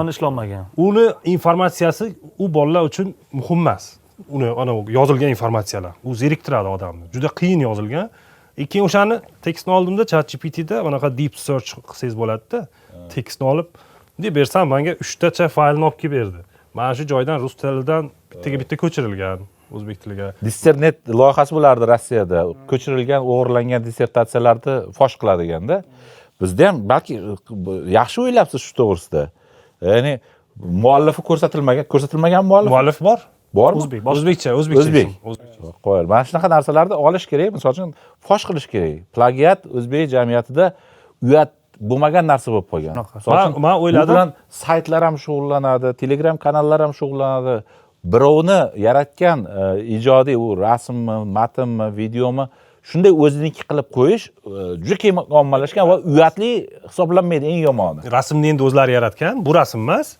uni ishlolmagan. Uni informatsiyasi u bolalar uchun muhim emas. Uni anavi yozilgan informatsiyalar u zeriktiradi odamni, juda qiyin yozilgan. И keyin o'shani tekstni oldimda, Chat GPTda bunaqa deep search qilsangiz bo'ladida, tekstni olib bunday bersam, manga uchtacha faylni olib kelib berdi. Mana shu joydan, rus tilidan bittaga bitta ko'chirilgan o'zbek tiliga. Dissernet loyihasi bo'lardi Rossiyada, ko'chirilgan, o'g'irlangan dissertatsiyalarni fosh qiladiganda. Bizda ham balki yaxshi o'ylabsiz shu to'g'risida, ya'ni muallifi ko'rsatilmagan, ko'rsatilmagan muallif. Muallif bor. Bormi? O'zbek boshqa. O'zbekcha, o'zbekcha. O'zbek. Ism, o'zbekcha. Qo'yil, mana shunaqa narsalarni olish kerak, misol uchun, fosh qilish kerak. Plagiat o'zbek jamiyatida uyat bo'lmagan narsa bo'lib qolgan. Shunaqa. Misol uchun, Man o'yladim- bu bilan saytlar ham shug'ullanadi, Telegram kanallar ham shug'ullanadi. Birovni yaratgan ijodiy, u rasmmi, matnmi, videomi, shunday o'ziniki qilib qo'yish juda keng ommalashgan va uyatli hisoblanmaydi, eng yomoni. Rasmni endi o'zlari yaratgan, bu rasm emas,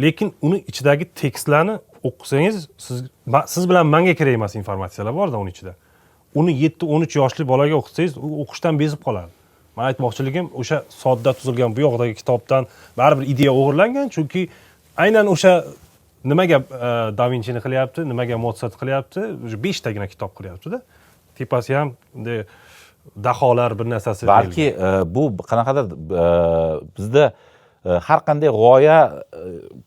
lekin uni ichidagi tekstlarni o'qisangiz, siz bilan manga kerak emas informatsiyalar borda uni ichida. Uni 7-13 yoshli bolaga o'qitsangiz, u o'qishdan bezib qoladi. Man aytmoqchiligim, o'sha sodda tuzilgan bu yoqdagi kitobdan baribir ideya o'g'irlangan, chunki aynan o'sha nimaga da Vinchini qilyapti, nimaga Motsart qilyapti, o'sha beshtagina kitob qilyaptida, tepasi ham bunday daholar bir narsasi. Balki bu qanaqadir bizda har qanday g'oya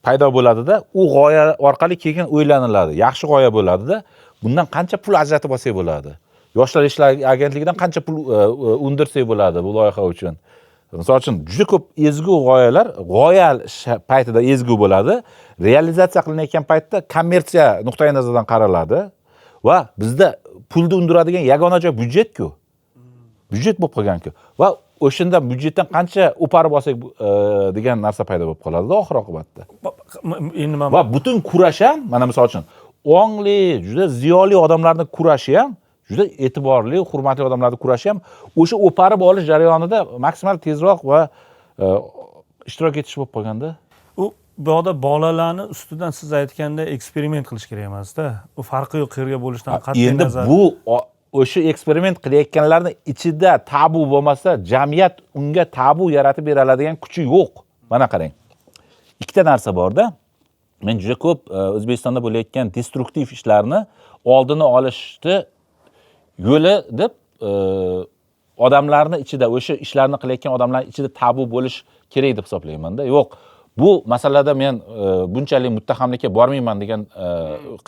paydo bo'ladida, u g'oya orqali keyin o'ylaniladi, yaxshi g'oya bo'ladida. Bundan qancha pul ajratib olsak bo'ladi, Yoshlar ishlari agentligidan qancha pul undirsak bo'ladi bu loyiha uchun. Misol uchun, juda ko'p ezgu g'oyalar g'oya paytida ezgu bo'ladi, realizatsiya qilinayotgan paytda kommersiya nuqtai nazaridan qaraladi va bizda pulni undiradigan yagona joy byudjetku, byudjet bo'lib qolganku. Va o'shanda byudjetdan qancha o'parib olsak degan narsa paydo bo'lib qoladida oxir oqibatda. Endi man Va butun kurash ham, mana misol uchun, ongli, juda ziyoli odamlarni kurashi ham, juda e'tiborli, hurmatli odamlarni kurashi ham o'sha o'parib olish jarayonida maksimal tezroq va ishtirok etish bo'lib qolganda. U bu yoqda bolalarni ustidan, siz aytganda, eksperiment qilish kerak emasda. U farqi yo'q qayerga bo'lishidan qat'iy Endi nazar. bu o'sha eksperiment qilayotganlarni ichida tabu bo'lmasa, jamiyat unga tabu yaratib bera oladigan kuchi yo'q. Mana qarang, ikkita narsa borda. Men juda ko'p O'zbekistonda bo'layotgan destruktiv ishlarni oldini olishni yo'li deb odamlarni ichida, o'sha ishlarni qilayotgan odamlarni ichida tabu bo'lish kerak deb hisoblaymanda. Yo'q, bu masalada men bunchalik muttahamlikka bormayman degan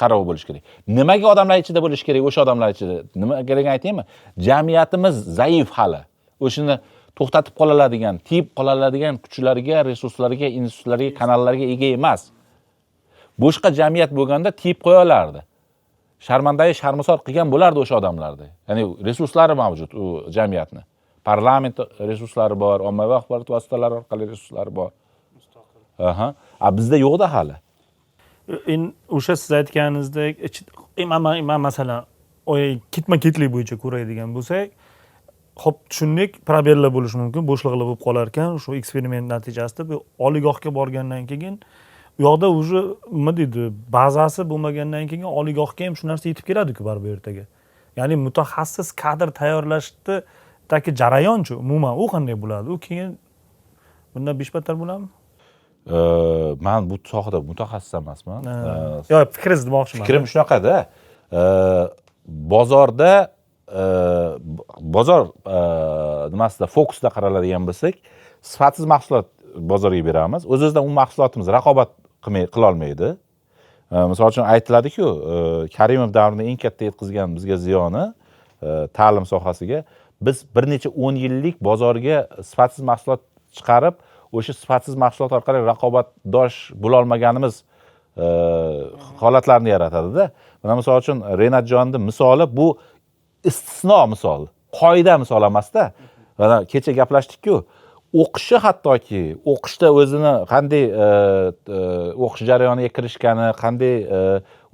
qaror bo'lishi kerak. Nimaga odamlar ichida bo'lishi kerak? O'sha odamlar ichida nima kerakini aytaymi? Jamiyatimiz zaif hali, o'shani to'xtatib qola oladigan, tiyib qola oladigan kuchlarga, resurslarga, institutlarga, kanallarga ega emas. Boshqa jamiyat bo'lganda tiyib qo'ya olardi, sharmandayi sharmisor qilgan bo'lardi o'sha odamlarni. Ya'ni resurslari mavjud u jamiyatni, parlament resurslari bor, ommaviy axborot vositalari orqali resurslari bor. Aha, a bizda yo'qda hali. Endi o'sha siz aytganingizdek, man masalan, ketma ketlik bo'yicha ko'radigan bo'lsak, ho'p, tushundik, пробел lar bo'lishi mumkin, bo'shliqlar bo'lib qolar ekan shu eksperiment natijasida. Bu oliygohga borgandan keyin u yoqda уже, nima deydi, bazasi bo'lmagandan keyin oliygohga ham shu narsa yetib keladiku baribir ertaga. Ya'ni mutaxassis kadr tayyorlashdagi jarayonchi umuman u qanday bo'ladi? U keyin bundan beshbattar bo'ladimi? Man bu sohada mutaxassis emasman. Yo'q, fikringizni demoqchiman. Fikrim shunaqada, bozorda, bozor nimasida, fokusda qaraladigan bo'lsak, sifatsiz mahsulot bozorga beramiz, o'z o'zidan u mahsulotimiz raqobat qilmay qilolmaydi. Misol uchun, aytiladiku, Karimov davrini eng katta yetkazgan bizga ziyoni, ta'lim sohasiga, biz bir necha o'n yillik bozorga sifatsiz mahsulot chiqarib, o'sha sifatsiz mahsulot orqali raqobatdosh bo'lolmaganimiz holatlarni yaratadida. Mana misol uchun, Renatjonni misoli, bu istisno misol, qoida misol emasda. Mana kecha gaplashdik-ku, o'qishi, hattoki o'qishda o'zini qanday o'qish jarayoniga kirishgani, qanday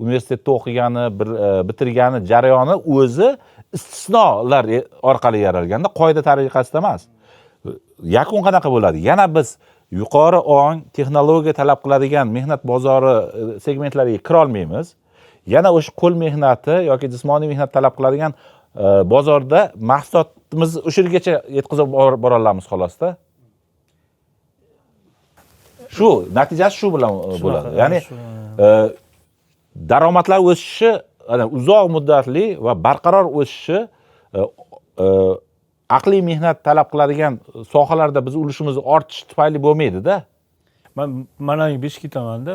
universitetda o'qigani, bir bitirgani jarayoni o'zi istisnolar orqali yaralganda, qoida tariqasida emas. Yakun qanaqa bo'ladi? Yana biz yuqori ong, texnologiya talab qiladigan mehnat bozori segmentlariga kirolmaymiz. Yana o'sha qo'l mehnati yoki jismoniy mehnat talab qiladigan bozorda mahsulotimizni o'sha yergacha yetkazib bora olamiz, xolosda. Shu natijasi shu bilan bo'ladi. Ya'ni daromadlar o'sishi, ana, uzoq muddatli va barqaror o'sishi aqliy mehnat talab qiladigan sohalarda biz ulushimiz ortishi tufayli bo'lmaydida. Man mana besh ketamanda.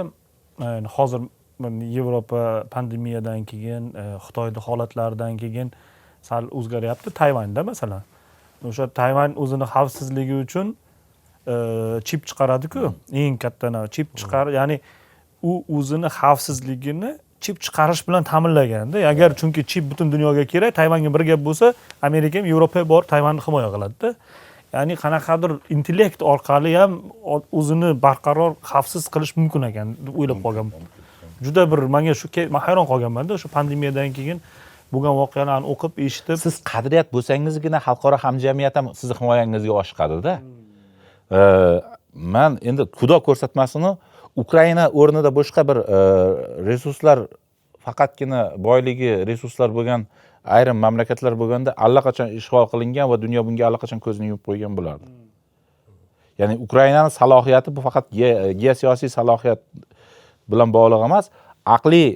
Yani hozir mana Yevropa pandemiyadan keyin, Xitoyda holatlaridan keyin sal o'zgaryapti. Tayvanda masalan, o'sha Tayvan o'zini xavfsizligi uchun chip chiqaradiku, eng katta chip chiqar, ya'ni u o'zini xavfsizligini chip chiqarish bilan ta'minlaganda. Agar, chunki chip butun dunyoga kerak, Tayvanga bir gap bo'lsa, Amerika ham, Yevropa ham borib Tayvanni himoya qiladida. Ya'ni qanaqadir intellekt orqali ham o'zini barqaror, xavfsiz qilish mumkin ekan deb o'ylab qolganman. Juda bir manga shu man hayron qolganmanda o'sha pandemiyadan keyin bo'lgan voqealarni o'qib, eshitib. Siz qadriyat bo'lsangizgina xalqaro hamjamiyat ham sizni himoyangizga oshiqadida. Man endi, xudo ko'rsatmasinu, Ukraina o'rnida boshqa bir resurslar, faqatgina boyligi resurslar bo'lgan ayrim mamlakatlar bo'lganda, allaqachon ishg'ol qilingan va dunyo bunga allaqachon ko'zini yumib qo'ygan bo'lardi. Ya'ni Ukrainani salohiyati bu faqat geosiyosiy salohiyat bilan bog'liq emas, aqliy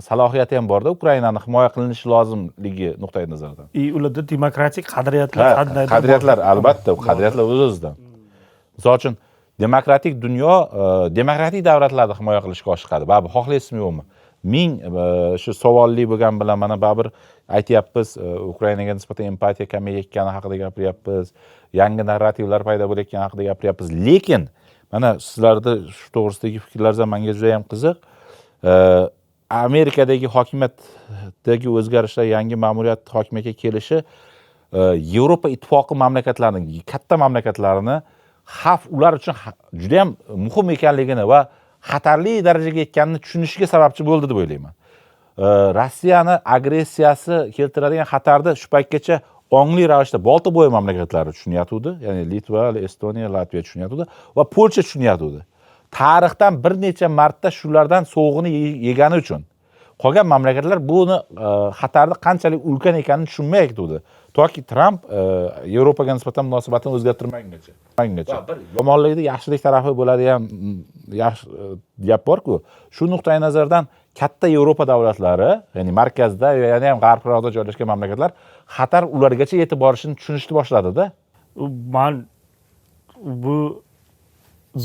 salohiyati ham borda Ukrainani himoya qilinishi lozimligi nuqtai nazaridan. И ularda demokratik qadriyatlar Ha, qandaydir qadriyatlar bor. Albatta, qadriyatlar o'z o'zidan. Misol uchun, demokratik dunyo demokratik davlatlarni himoya qilishga oshiqadi baribir, xohlaysizmi, yo'qmi. Ming shu savolli bo'lgan bilan mana baribir aytyapmiz, Ukrainaga nisbatan empatiya kamayayotgani haqida gapiryapmiz, yangi narrativlar paydo bo'layotgani haqida gapiryapmiz. Lekin mana sizlarni shu to'g'risidagi fikrlaringiz ham menga juda yam qiziq. Amerikadagi hokimiyatdagi o'zgarishlar, yangi ma'muriyat hokimiyatga kelishi Yevropa Ittifoqi mamlakatlarini, katta mamlakatlarini xavf ular uchun juda yam muhim ekanligini va xatarli darajaga yetganini tushunishiga sababchi bo'ldi deb o'ylayman. Rossiyani agressiyasi keltiradigan xatarni shu paytgacha ongli ravishda Boltiq bo'yi mamlakatlari tushunayotgandi, ya'ni Litva, Estoniya, Latviya tushunayotgandi va Polsha tushunayotgandi. Tarixdan bir necha marta shulardan sovug'ini yegani uchun qolgan mamlakatlar buni xatarni qanchalik ulkan ekanini tushunmayotgandi, toki Tramp Yevropaga nisbatan munosabatini o'zgartirmagungacha. Bir yomonlikni yaxshilik tarafi bo'ladi ham, yaxshi gap borku. Shu nuqtai nazardan katta Yevropa davlatlari, ya'ni markazda va yana ham g'arbroqda joylashgan mamlakatlar xatar ulargacha yetib borishini tushunishni boshladida. Man bu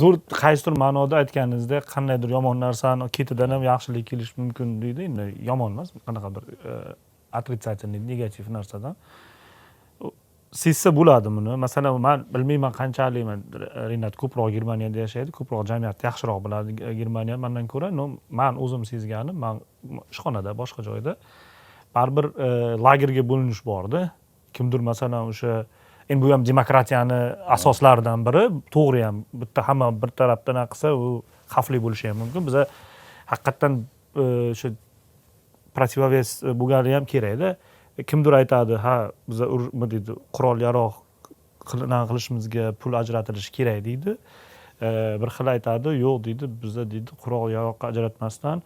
zo'r, qaysidir ma'noda aytganingizdek, qandaydir yomon narsani ketidan ham yaxshilik kelishi mumkin deydi. Endi yomon emas, qanaqadir отрицательный, negativ narsadan sezsa bo'ladi buni. Masalan, man bilmayman qanchalik, man, Rinat ko'proq Germaniyada yashaydi, ko'proq jamiyatni yaxshiroq biladi Germaniya mandan ko'ra. Но man o'zim sezganim, man ishxonada, boshqa joyda baribir lagerga bo'linish borda. Kimdir, masalan, o'sha, endi bu ham demokratiyani asoslaridan biri, to'g'ri ham, bitta hamma bir tarafdan qilsa, u xavfli bo'lishi ham mumkin. Biza haqiqatdan o'sha противовес bo'lgani ham kerakda. Kimdir aytadi, ha, biza nima deydi, qurol yarog' qilishimizga pul ajratilishi kerak deydi. Bir xil aytadi, yo'q deydi, biza deydi, qurol yarog'qa ajratmasdan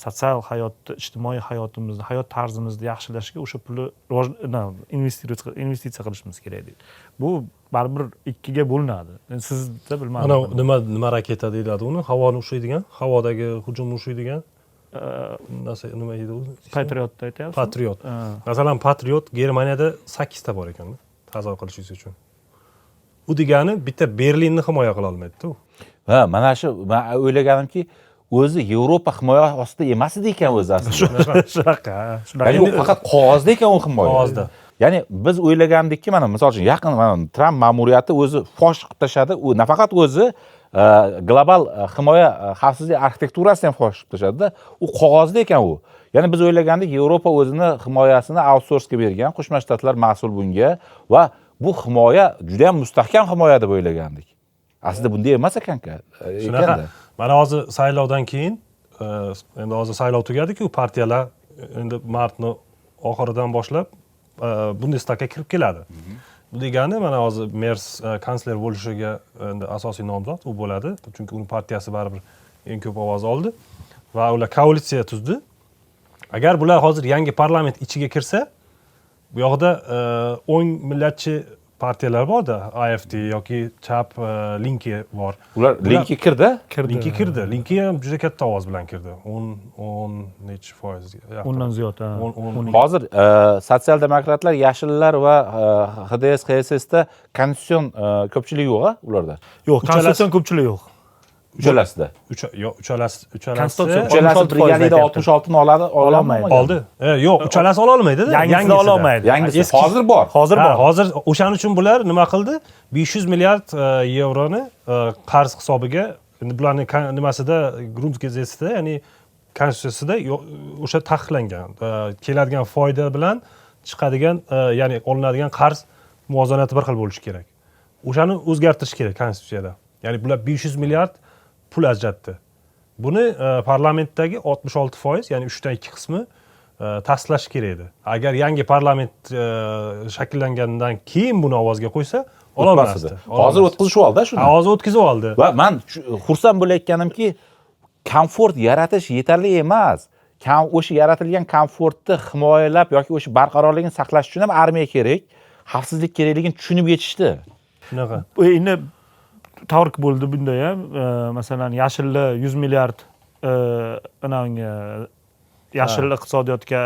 sotsial hayotni, ijtimoiy hayotimizni, hayot tarzimizni yaxshilashga o'sha pulni investitsiya qilishimiz kerak deydi. Bu baribir ikkiga bo'linadi. Endi sizda bilmadim. Mana nima raketa deyiladi uni, havoni ushlaydigan, havodagi hujumni ushlaydigan narsa nima edi u? Patriotni aytyapsizmi? Patriot. Ha. Masalan, Patriot Germaniyada sakkizta bor ekanda, tasavvur qilishingiz uchun. U degani bitta Berlinni himoya qila olmaydida u. Ha, mana shu man o'ylaganimki, o'zi Yevropa himoya ostida emas edi ekan o'zi aslida. Shunaqa, shunaqa. Ya'ni u faqat qog'ozda ekan u himoya. Qog'ozda. Ya'ni biz o'ylagandikki, mana misol uchun yaqin mana Tramp ma'muriyati o'zi fosh qilib tashladi. U nafaqat o'zi global himoya, xavfsizlik arxitekturasini ham fosh qilib tashladida. U qog'ozda ekan u. Ya'ni biz o'ylagandik, Yevropa o'zini himoyasini outsourcega bergan, Qo'shma Shtatlar mas'ul bunga va bu himoya juda ham mustahkam himoya deb o'ylagandik. Aslida bunday emas ekan-ku. Shunaqa. Ekanda. Mana hozir saylovdan keyin, endi hozir saylov tugadiku, partiyalar endi martni oxiridan boshlab Bundestagga kirib keladi. Bu degani mana hozir Mers kansler bo'lishiga endi asosiy nomzod u bo'ladi, chunki uni partiyasi baribir eng ko'p ovoz oldi va ular koalitsiya tuzdi. Agar bular hozir yangi parlament ichiga kirsa, bu yoqda o'ng millatchi partiyalar borda, AFD yoki chap Linke bor. Ular Linke kirdi. Kirdi. Linke kirdi. Linke ham juda katta ovoz bilan kirdi. 10, 10 nechi foiz yaqin. 10dan ziyod, ha. 10, 10. 12. Hozir sotsial demokratlar, yashillar va HDS, HSSda konstitutsion ko'pchilik yo'q, a ularda. Yo'q, Uchalasi- konstitutsion ko'pchilik yo'q. Uchalasida. Yo'q, uchalasi Konstitutsion Uchalasi 66% birgalikda aytyapti. 66 ni oladi, Ololmaydi. Oldi. Yo'q, uchalasi ola olmaydi-da. Yangisida Yangisida. ololmaydi. Yangisi Eskisi- hozir bor. Hozir Ha, bor. Hozir o'shaning uchun bular nima qildi? 500 milliard yevroni qarz hisobiga, endi bularning nimasida, Grundgesetzda, ya'ni konstitutsiyasida o'sha taqiqlangan. Keladigan foyda bilan chiqadigan, ya'ni olinadigan qarz muvozanati bir xil bo'lishi kerak. O'shani o'zgartirish kerak konstitutsiyada. Ya'ni bular 500 milliard pul ajratdi. Buni parlamentdagi 66%, ya'ni 3 dan 2 qismi tasdiqlashi kerak edi. Agar yangi parlament shakllangandan keyin buni ovozga qo'ysa, ololmasdi. O'tmasdi. Hozir o'tkazishib oldi shuni. Ha, hozir o'tkazib oldi. Va man xursand bo'layotganimki, komfort yaratish yetarli emas. O'sha yaratilgan komfortni himoyalab yoki o'sha barqarorligini saqlash uchun ham armiya kerak, xavfsizlik kerakligini tushunib yetishdi. Shunaqa. Endi tork bo'ldi bunda ham. Masalan, yashillar 100 milliard, anavunga, yashil iqtisodiyotga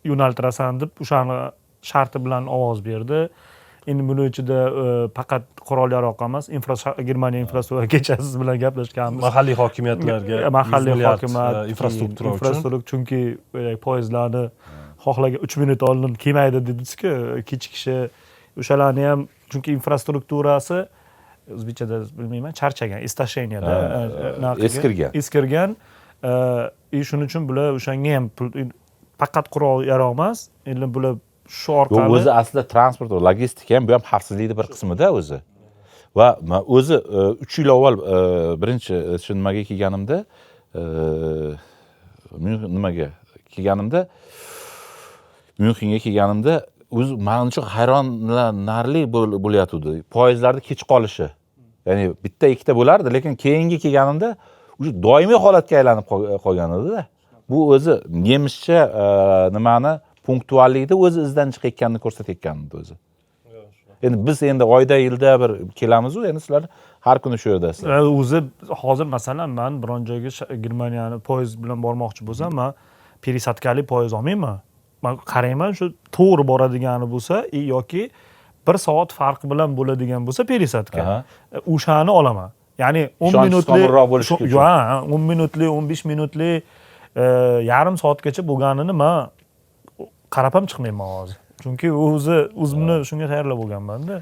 yo'naltirasan deb o'shani sharti bilan ovoz berdi. Endi buni ichida faqat qurol yarog' emas, Germaniya infrastruktura, kecha siz bilan gaplashganmiz. Mahalliy hokimiyatlarga mahalliy 100 milliard, hokimiyat, infrastruktura uchun. Infrastruktura, chunki poyezdlarni xohlagan 3 minut oldin kelmaydi dedingizku, kechikishi, o'shalarni ham, chunki infrastrukturasi, o'zbekchada bilmayman, charchagan, истощения da. Ha, eskirgan. Eskirgan. И shuning uchun bular o'shanga ham pul, faqat qurol yarog' emas, endi bular shu Yo'q, orqali. O'zi aslida transport va logistika ham, bu ham xavfsizlikni bir qismida o'zi. Va o'zi 3 yil avval birinchi shu nimaga kelganimda, nimaga kelganimda, Myunxenga kelganimda, o'zi man uchun hayronlanarli bo'layotgandi poyezdlarni kech qolishi. Ya'ni bitta ikkita bo'lardi, lekin keyingi kelganimda уже doimiy holatga aylanib qolgan edida. Bu o'zi nemischa nimani, punktuallikni o'zi izdan chiqayotganini ko'rsatayotgan edi o'zi. Endi biz endi oyda yilda bir kelamizu, endi sizlar har kuni shu yerdasizlar. O'zi hozir, masalan, man biron joyga Germaniyani poyezd bilan bormoqchi bo'lsam, man пересадка li poyezd olmayman. Man qarayman, shu to'g'ri boradigani bo'lsa и yoki bir soat farq bilan bo'ladigan bo'lsa пересадка, o'shani olaman. Ya'ni 10 Ishonch minutli komilroq bo'lishi uchun. Ha, 10 minutli, 15 minutli, yarim soatgacha bo'lganini man qarab ham chiqmayman hozir, chunki o'zi o'zimni shunga tayyorlab bo'lganmanda.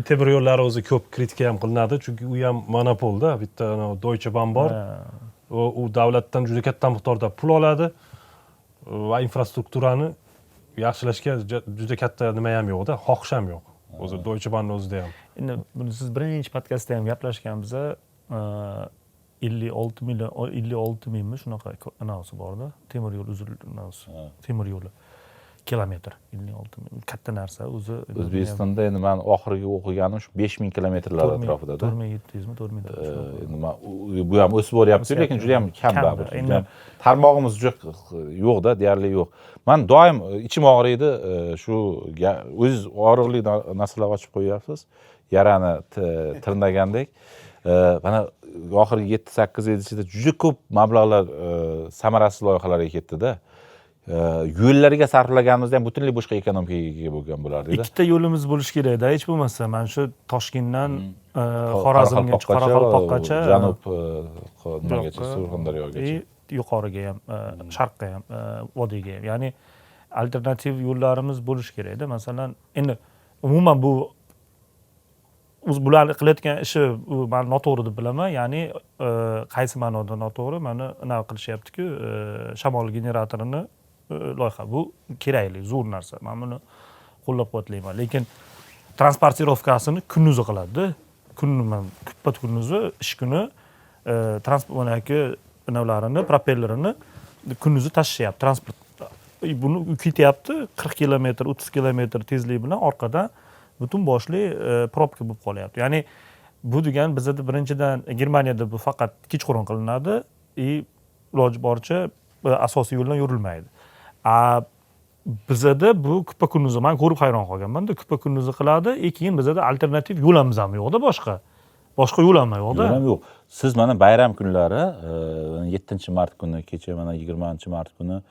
Temir yo'llari o'zi ko'p kritika ham qilinadi, chunki u ham monopolda. Bitta anavi Deutsche Bahn bor, u davlatdan juda katta miqdorda pul oladi va infrastrukturani yaxshilashga juda katta nima ham yo'qda, xohish ham yo'q o'zi Deutsche Bahnni o'zida ham. Endi buni siz birinchi podkastda ham gaplashganmiz, 56 million, 56 mingmi, shunaqa anavisi borda, temir yo'l uzil anavisi, temir yo'li kilometr 56 ming, katta narsa o'zi. O'zbekistonda endi man oxirgi o'qiganim shu 5000 kilometrlar atrofidada. 4700mi, 4000. Endi man bu ham o'sib boryapti, lekin juda ham kam Kam, baribir. Endi Judayam tarmog'imiz juda yo'qda, deyarli yo'q. Man doim ichim og'riydi, shu o'zingiz og'riqli narsalar ochib qo'yyapsiz, yarani tirnagandek. Mana oxirgi 7-8 yil ichida juda ko'p mablag'lar samarasiz loyihalarga ketdida. Yo'llarga sarflaganimizda ham butunlay boshqa ekonomikaga ega bo'lgan bo'lardikda. Ikkita yo'limiz bo'lishi kerakda hech bo'lmasa, mana shu Toshkentdan Xorazmgacha, Qoraqalpoqqacha, janub, nimagacha, bu yoqqa Surxondaryogacha. И yuqoriga ham, sharqqa ham, vodiyga ham, ya'ni alternativ yo'llarimiz bo'lishi kerakda. Masalan, endi umuman bu o'zi bularni qilayotgan ishi, u man noto'g'ri deb bilaman. Ya'ni qaysi ma'noda noto'g'ri? Mana anaqa qilishyaptiku, shamol generatorini loyiha, bu kerakli, zo'r narsa, man buni qo'llab quvvatlayman, lekin транспортировка sini kunduzi qiladida, kunni kuppa kunduzi, ish kuni transport manaki anavlarini, propellerini kunduzi tashlayapti transport. Buni ketyapti 40 kilometr, 30 kilometr tezlik bilan, orqadan butun boshli probka bo'lib qolyapti. Ya'ni bu degani bizada birinchidan, Germaniyada bu faqat kechqurun qilinadi и iloji boricha asosiy yo'ldan yurilmaydi. A bizada bu kuppa kunduzi, man ko'rib hayron qolganmanda, kuppa kunduzi qiladi и keyin bizada alternativ yo'lamiz ham yo'qda, boshqa yo'l ham yo'qda. Yo'l ham yo'q. Siz mana bayram kunlari, 7-mart kuni, kecha mana 20-mart kuni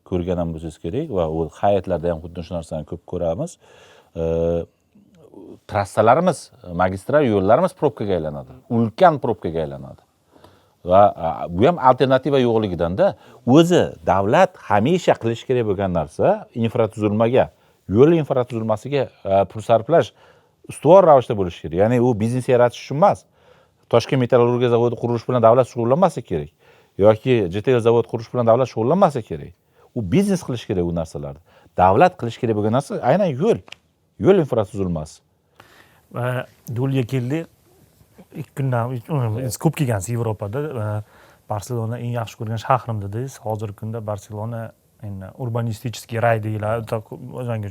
ko'rgan ham bo'lsangiz kerak va u hayitlarda ham xuddi shu narsani ko'p ko'ramiz. Trassalarimiz, magistral yo'llarimiz probkaga aylanadi, ulkan probkaga aylanadi va bu ham alternativa yo'qligidanda. O'zi davlat hamisha qilishi kerak bo'lgan narsa infratuzilmaga, yo'l infratuzilmasiga pul sarflash ustuvor ravishda bo'lishi kerak. Ya'ni u biznes yaratish uchun emas. Toshkent metallurgiya zavodi qurish bilan davlat shug'ullanmasa kerak yoki GTL zavod qurish bilan davlat shug'ullanmasa kerak. U biznes qilish kerak u narsalarni. Davlat qilish kerak bo'lgan narsa aynan yo'l infratuzilmasi. Va yo'lga keldik, ikki kundan siz ko'p kelgansiz Yevropada. Va Barselona eng yaxshi ko'rgan shahrim dedingiz. Hozirgi kunda Barselona endi урбанистический рай deyiladi. O'shanga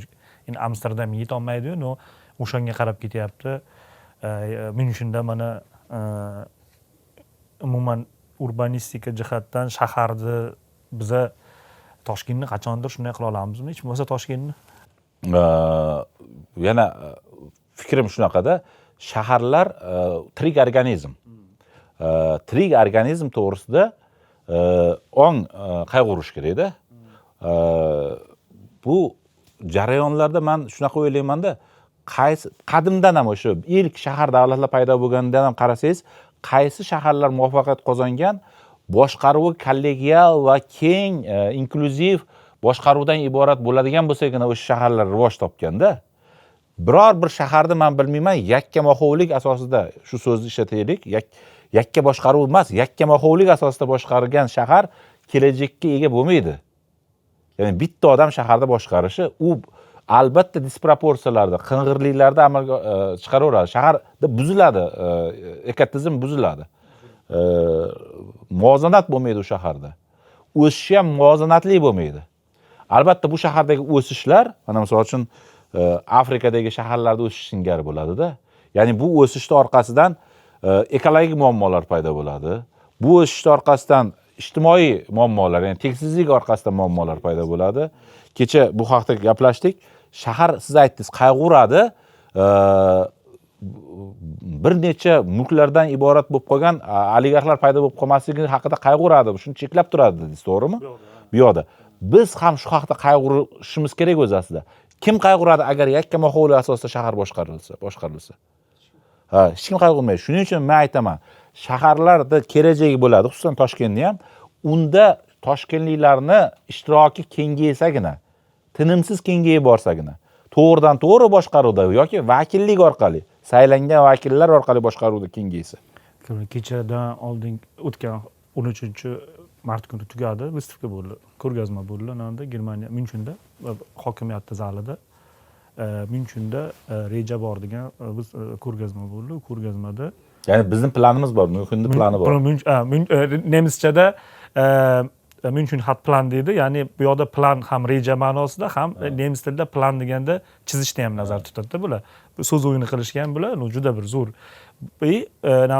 endi Amsterdam yetolmaydiyu, но o'shanga qarab ketyapti. Myunxenda mana umuman urbanistika jihatdan shaharni, biza Toshkentni qachondir shunday qila olamizmi hech bo'lmasa Toshkentni? Yana fikrim shunaqada: shaharlar tirik organizm. Tirik organizm to'g'risida ong qayg'urish kerakda. Bu jarayonlarda man shunaqa o'ylaymanda. Qaysi qadimdan ham, o'sha ilk shahar davlatlar paydo bo'lganidan ham qarasangiz, qaysi shaharlar muvaffaqiyat qozongan? Boshqaruvi kollegial va keng, inklyuziv boshqaruvdan iborat bo'ladigan bo'lsagina, o'sha shaharlar rivoj topganda. Biror bir shaharda man bilmayman, yakkamoxovlik asosida, shu so'zni ishlataylik, yakka boshqaruv emas, yakkamoxovlik asosida boshqargan shahar kelajakka ega bo'lmaydi. Ya'ni bitta odam shaharda boshqarishi, u albatta disproporsiyalarda, qing'irliklarda amalga chiqaraveradi. Shaharda buziladi, ekotizim buziladi, muvozanat bo'lmaydi u shaharda, o'sishi ham muvozanatli bo'lmaydi. Albatta, bu shahardagi o'sishlar, mana misol uchun, Afrikadagi shaharlarda o'sish singari bo'ladida. Ya'ni bu o'sishni orqasidan ekologik muammolar paydo bo'ladi, bu o'sishni orqasidan ijtimoiy muammolar, ya'ni tengsizlik orqasidan muammolar paydo bo'ladi. Kecha bu haqda gaplashdik. Shahar, siz aytdingiz, qayg'uradi, bir necha mulklardan iborat bo'lib qolgan oligarxlar paydo bo'lib qolmasligi haqida qayg'uradi, shuni cheklab turadi dedingiz, to'g'rimi? Bu yoqda biz ham shu haqda qayg'urishimiz kerak o'zi aslida. Kim qayg'uradi, agar yakkamoxovlik asosida shahar boshqarilsa? Ha, hech kim qayg'urmaydi. Shuning uchun man aytaman, shaharlarda kelajagi bo'ladi, xususan Toshkentni ham, unda toshkentliklarni ishtiroki kengaysagina, tinimsiz kengayib borsagina, to'g'ridan to'g'ri boshqaruvda yoki vakillik orqali, saylangan vakillar orqali boshqaruvda kengaysa. Kechadan oldin, o'tgan 13-mart kuni tugadi, выставка bo'ldi, ko'rgazma bo'ldi ananda, Germaniya, Myunchenda, hokimiyatni zalida. Myunchenda reja bor degan ko'rgazma bo'ldi. U ko'rgazmada Ya'ni bizni planimiz bor, Myunxenni plani bor. Nemischada "München hat Plan" deydi. Ya'ni bu yoqda plan ham reja ma'nosida, ham nemis tilida plan deganda chizishni ham nazarda tutadida bular. Bu so'z o'yini qilishgan bular, ну, juda bir zo'r. И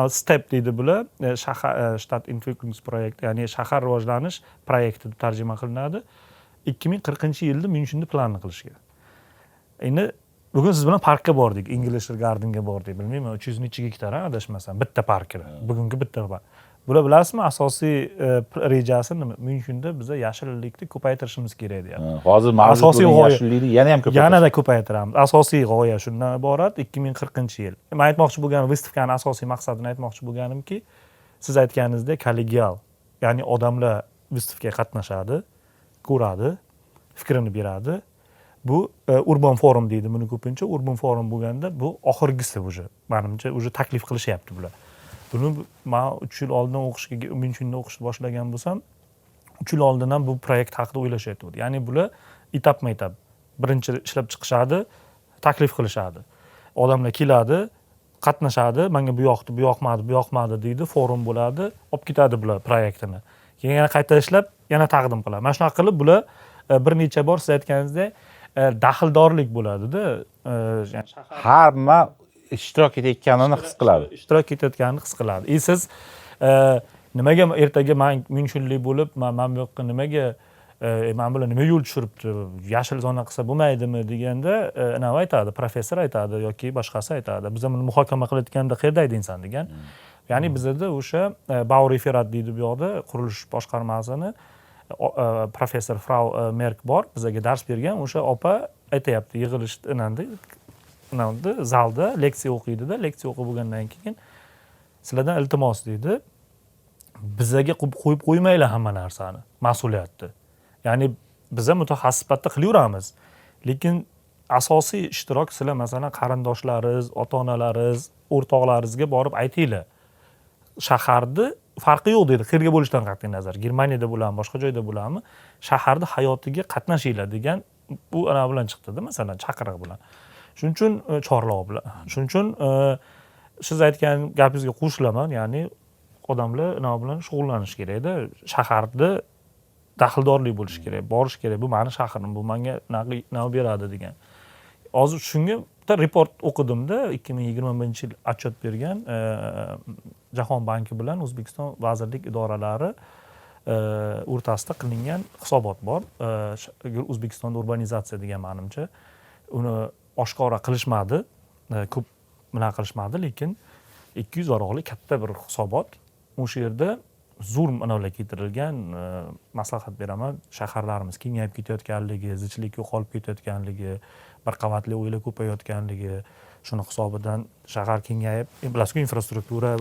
STEP deydi bular, shahar, Stadtentwicklungsprojekt, ya'ni shahar rivojlanish proyekti deb tarjima qilinadi. 2040-yilda Myunchenni planini qilishgan. Endi bugun siz bilan parkka bordik, Englischer Gartenga bordik, bilmayman, 300 necha gektar, adashmasam, bitta parkida, bugungi bitta park. Bular, bilasizmi, asosiy rejasi nima? Myunchenda biza yashillikni ko'paytirishimiz kerak deyapti. Ha, hozir mavjud Asosiy bo'lgan g'oya. yashillikni yana ham ko'paytirish. Yanada ko'paytiramiz. Asosiy g'oya shundan iborat. 2040-yil. Man aytmoqchi bo'lganim, выставка ni asosiy maqsadini aytmoqchi bo'lganimki, siz aytganingizdek kollegial, ya'ni odamlar выставка ga qatnashadi, ko'radi, fikrini beradi. Bu urban forum deydi buni ko'pincha. Urban forum bo'lganda, bu oxirgisi уже, manimcha, уже taklif qilishyapti bular buni. Man 3 yil oldin o'qishga, Myunchenda o'qishni boshlagan bo'lsam, 3 yil oldin ham bu proyekt haqida o'ylashyapti. Ya'ni bular etapma etap birinchi ishlab chiqishadi, taklif qilishadi, odamlar keladi, qatnashadi, manga bu yoqdi, bu yoqmadi, bu yoqmadi deydi, forum bo'ladi, olib ketadi bular proyektini, keyin yana qayta ishlab, yana taqdim qiladi. Mana shunaqa qilib bular bir necha bor, siz aytganingizdek, daxldorlik bo'ladida. Ya'ni shahar Hamma ishtirok etayotganini his qiladi. Ishtirok etayotganini his qiladi. И siz nimaga ertaga man myunchenlik bo'lib, man bu yoqqa nimaga, mana bular nima yo'l tushiribdi, yashil zona qilsa bo'lmaydimi deganda, anavi aytadi, professor aytadi yoki boshqasi aytadi, biz buni muhokama qilayotganda qayerda eding san degan. Ya'ni bizada o'sha Baureferat deydi bu yoqda qurilish boshqarmasini, professor Frau Merk bor, bizaga dars bergan. O'sha opa aytyapti yig'ilish ananda, zalda leksiya o'qiydida. Leksiya o'qib bo'lgandan keyin, sizlardan iltimos deydi, bizaga qo'yib qo'ymanglar hamma narsani, mas'uliyatni. Ya'ni biza mutaxassis sifatida qilaveramiz, lekin asosiy ishtirok sizlar, masalan, qarindoshlaringiz, ota onalaringiz, o'rtoqlaringizga borib aytinglar. Shaharni farqi yo'q deydi, qayerga bo'lishidan qat'iy nazar, Germaniyada bo'ladimi, boshqa joyda bo'ladimi, shaharni hayotiga qatnashinglar degan bu anavi bilan chiqdida, masalan, chaqiriq bilan. Shuning uchun chorlov bilan. Shuning uchun siz aytgan gapingizga qo'shilaman. Ya'ni odamlar anavi bilan shug'ullanishi kerakda, shaharda daxldorlik bo'lishi kerak, borish kerak, bu mani shahrim, bu manga nima beradi degan. Hozir shunga bitta report o'qidimda, 2021-yil отчет bergan, Jahon banki bilan O'zbekiston vazirlik idoralari o'rtasida qilingan hisobot bor, O'zbekistonda urbanizatsiya degan. Manimcha, uni oshkora qilishmadi, ko'p bunaqa qilishmadi, lekin 200 varaqli katta bir hisobot. O'sha yerda Zo'r manavilar keltirilgan. Maslahat beraman, shaharlarimiz kengayib ketayotganligi, zichlik yo'qolib ketayotganligi, bir qavatli uylar ko'payayotganligi, shuni hisobidan shahar kengayib, bilasizku, infrastruktura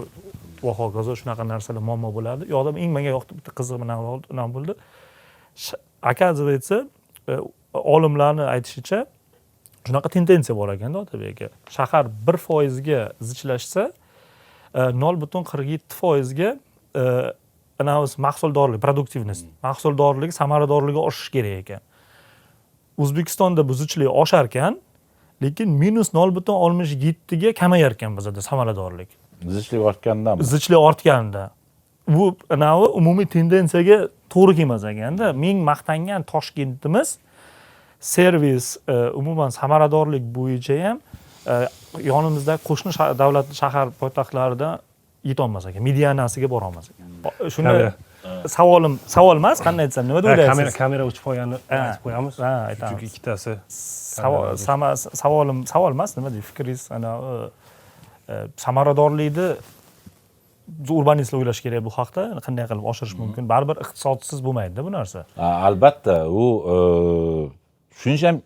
va hokazo, shunaqa narsalar muammo bo'ladi. U yoqda eng menga yoqdi, bitta qiziq nima bo'ldi. Оказывается, olimlarni aytishicha, shunaqa tendensiya bor ekanda, Otabek aka, shahar 1%ga zichlashsa, 0,47%ga anavi mahsuldorlik, продуктивность, mahsuldorligi, samaradorligi oshishi kerak ekan. O'zbekistonda bu zichlik oshar ekan, lekin minus 0,67ga kamayar ekan bizada samaradorlik. Zichlik ortgandan. Zichlik ortganda. Bu anavi umumiy tendensiyaga to'g'ri kelmas ekanda. Ming maqtangan Toshkentimiz servis, umuman samaradorlik bo'yicha ham yonimizdagi qo'shni davlat shahar poytaxtlaridan yetolmas ekan, medianasiga borolmas ekan. Shuni Kamera. savolim, savol emas, qanday aytsam, nima deb Kamera, o'ylaysiz? Kamera o'chib qolganini aytib qo'yamiz. Ha, aytamiz. Chunki ikkitasi Savolim savol emas, nima deydi, fikringiz, anavi samaradorlikni urbanistlar o'ylashi kerak bu haqda, qanday qilib oshirish mumkin? Baribir iqtisodsiz bo'lmaydida bu narsa. Albatta, u shuning uchun ham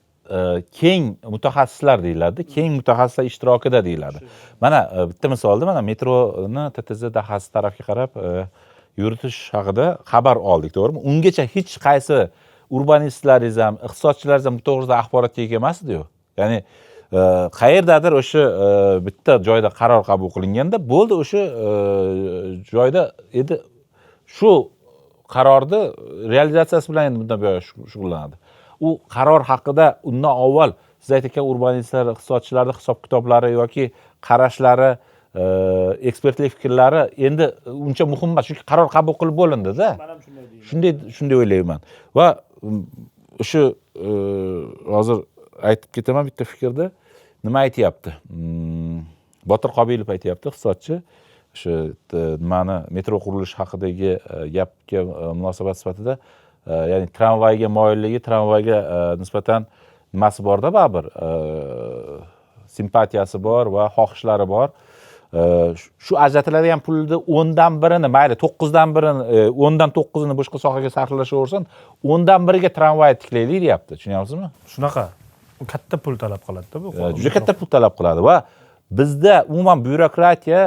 keng mutaxassislar deyiladi, keng mutaxassislar ishtirokida deyiladi. Mana bitta misolda, mana metroni TTZ dahasi tarafga qarab yuritish haqida xabar oldik, to'g'rimi? Ungacha hech qaysi urbanistlaringiz ham, iqtisodchilaringiz ham bu to'g'risida axborotga ega emas ediyu. Ya'ni qayerdadir o'sha bitta joyda qaror qabul qilinganda bo'ldi, o'sha joyda edi, shu qarorni realizatsiyasi bilan endi bundan buyon shug'ullanadi. U qaror haqida undan avval siz aytayotgan urbanistlar, iqtisodchilarni hisob kitoblari yoki qarashlari, ekspertlik fikrlari endi uncha muhim emas, chunki qaror qabul qilib bo'lindida. Shunday o'ylayman va o'sha hozir aytib ketaman bitta fikrni. Nima aytyapti? Botir Qobilov aytyapti, iqtisodchi, o'sha nimani, metro qurilishi haqidagi gapga munosabat sifatida, ya'ni tramvayga moyilligi, tramvayga nisbatan nimasi borda, baribir simpatiyasi bor va xohishlari bor. Shu ajratiladigan pulni 1/10ini, mayli 1/9ini, 9/10ini boshqa sohaga sarflashaversin, 1/10iga tramvay tiklaylik deyapti, tushunyapsizmi? Shunaqa. U katta pul talab qiladida bu. Juda katta pul talab qiladi va bizda umuman byurokratiya,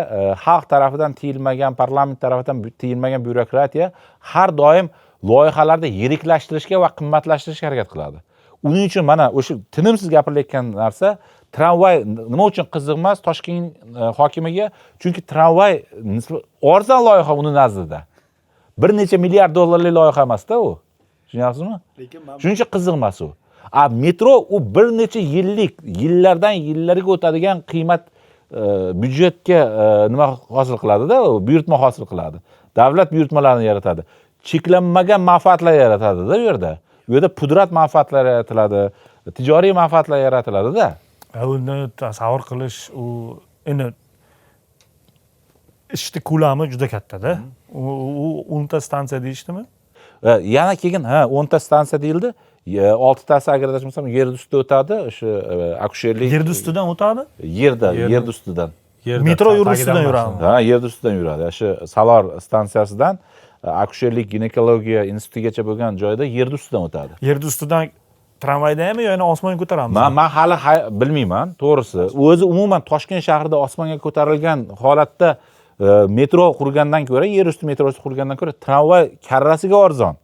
xalq tarafidan tiyilmagan, parlament tarafidan tiyilmagan byurokratiya har doim loyihalarni yiriklashtirishga va qimmatlashtirishga harakat qiladi. Uning uchun mana o'sha tinimsiz gapirilayotgan narsa, tramvay nima uchun qiziq emas Toshkent hokimiga? Chunki tramvay arzon loyiha uni nazdida. Bir necha milliard dollarlik loyiha emasda u. Tushunyapsizmi? Shuning uchun qiziq emas u. A metro u bir necha yillik, yillardan yillarga o'tadigan qiymat, byudjetga nima hosil qiladida, u buyurtma hosil qiladi. Davlat buyurtmalarini yaratadi. Cheklanmagan manfaatlar yaratadi-da u yerda. U yerda pudrat manfaatlar yaratiladi, tijoriy manfaatlar yaratiladida. Uni tasavvur qilish, u endi ishni ko'lami juda kattada. U 10 ta stansiya deyishdimi? Yana keyin, ha, 10 ta stansiya deyildi. Oltitasi, agar adashmasam, yer ustida o'tadi, o'sha akusherlik. Yerni ustidan o'tadi? Yerda, yerni ustidan. Yerda, Metro yer tagidan ustidan emas. yuradimi? Ha, yerni ustidan yuradi. O'sha Salor stansiyasidan akusherlik ginekologiya institutigacha bo'lgan joyda yerni ustidan o'tadi. Yerni ustidan tramvayda hammi yo yana osmonga ko'taramiz? Man hali bilmayman, to'g'risi. O'zi umuman Toshkent shahrida osmonga ko'tarilgan holatda metro qurgandan ko'ra, yer usti metrosi qurgandan ko'ra tramvay karrasiga arzon.